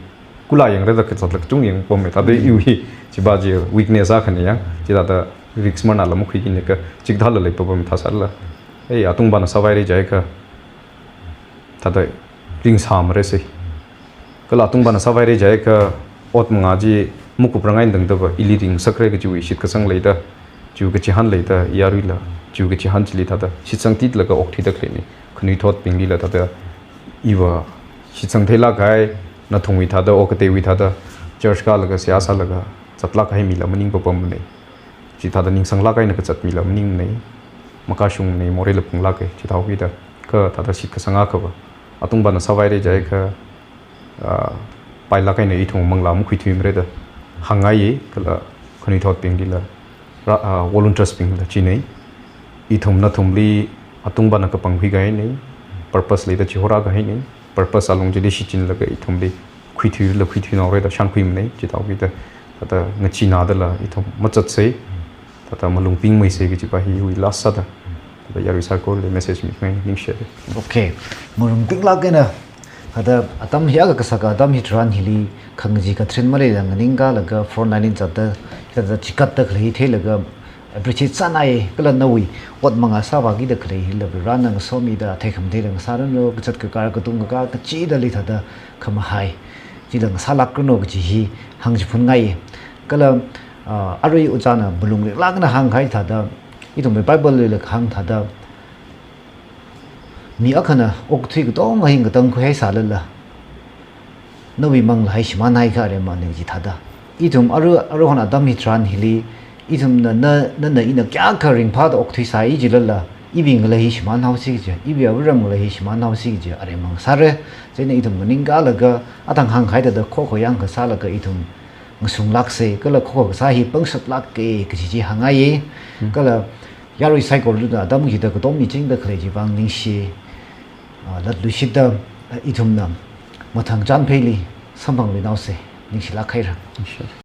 Kula yangra da kazatla kachungkha yangpamma. Thāda iwui chipa chi weakness akhana yang, chithāda risk marnala makhuikina kha, chikathāla leipapamma thāsālala. Ei, atungpana sāvaira jiakha, thāda ringsāmarasa. Kala atungpana sāvaira jiakha ot mangā chi makuprang eina tangdava, ili ringsakra kajiwui shitkasang leida, chiwui kachihān leida, yaruila, chiwui kachihān chili thāda shitsangtitlaga okthuida khaleina. Khanuithotbinglila thāda iva shitsang theilak kahai, nathumwui thāda, okateiwui thāda, church kālaga, seihā sālaga, zatlak kahai mila maningpapamana. Chithāda ningsanglak eina kazat mila maningmana, makashungmana, moreila phunglaka, chithāhaokida, kha thāda shitkasang akhava, atungpana sāvaira jiakha, ah, pailak eina ithum manglā makhuithuimara da hāngngaiya, kala khanuithotbinglila, ra-, ah, volunteersbingla china, ithum nathumli atungpana kapangkhui kahaina, purpose leida chihorā kahaina, purpose alung chili shichinlaga ithumli khuithuila khuithuinaora da shānkhuimana, chithāhaokida, thāda ngacheenādala ithum mazatsa, thāda malung pingmeisa kajipa hi iwui last sāda, thāda yarui saikorali message mikhangai, ningshida. Okay, malung pinglak eina, thāda atam hi akha kasaka atam hitharan hili, khangachee katharin maleila nganingkalaga front line li zatda, thāda chikatda khalei hi theilaga, appreciate sānai, kala nawui ot mangā sāvākida khalei hila Varena ngasomida, theikhamatei la ngasāranu, kazat kakar katung kakar kachida lei thāda khamahai chila ngasālākranu kaji hi hāngchiphunngai. Kala, ah, arui ojāna malung ringlak eina hāngkahai thāda, ithumwui Bible lila kahāng thāda, mi akhana okathui katonga hi ngatangkhuihai sālala, nawui manglā hi shimānhaikha aremana kaji thāda. Ithum aru, aruihon atam hitharan hili, ithumna, na, nana ina kayākha ringphāda okathui sāi jilala, iwui ngalei hi shimānhaosi kaji, iwui avāram ngalei hi shimānhaosi kaji aremang sāra. Chieina ithum nganingkalaga, athang hāngkahai thāda khokha yangkasālaga ithum ngasunglaksa, kala khokha kasā hi pangsaklāka kaji chi hāngngaiya. Hmm. Kala yarui saikorali atam hithāda katom michingda khalei chiwui vang ningshi, ah, latluishitda, ah, ithumna mathang chānpheili samphangluinaosa, ningshilāk haira. Sure.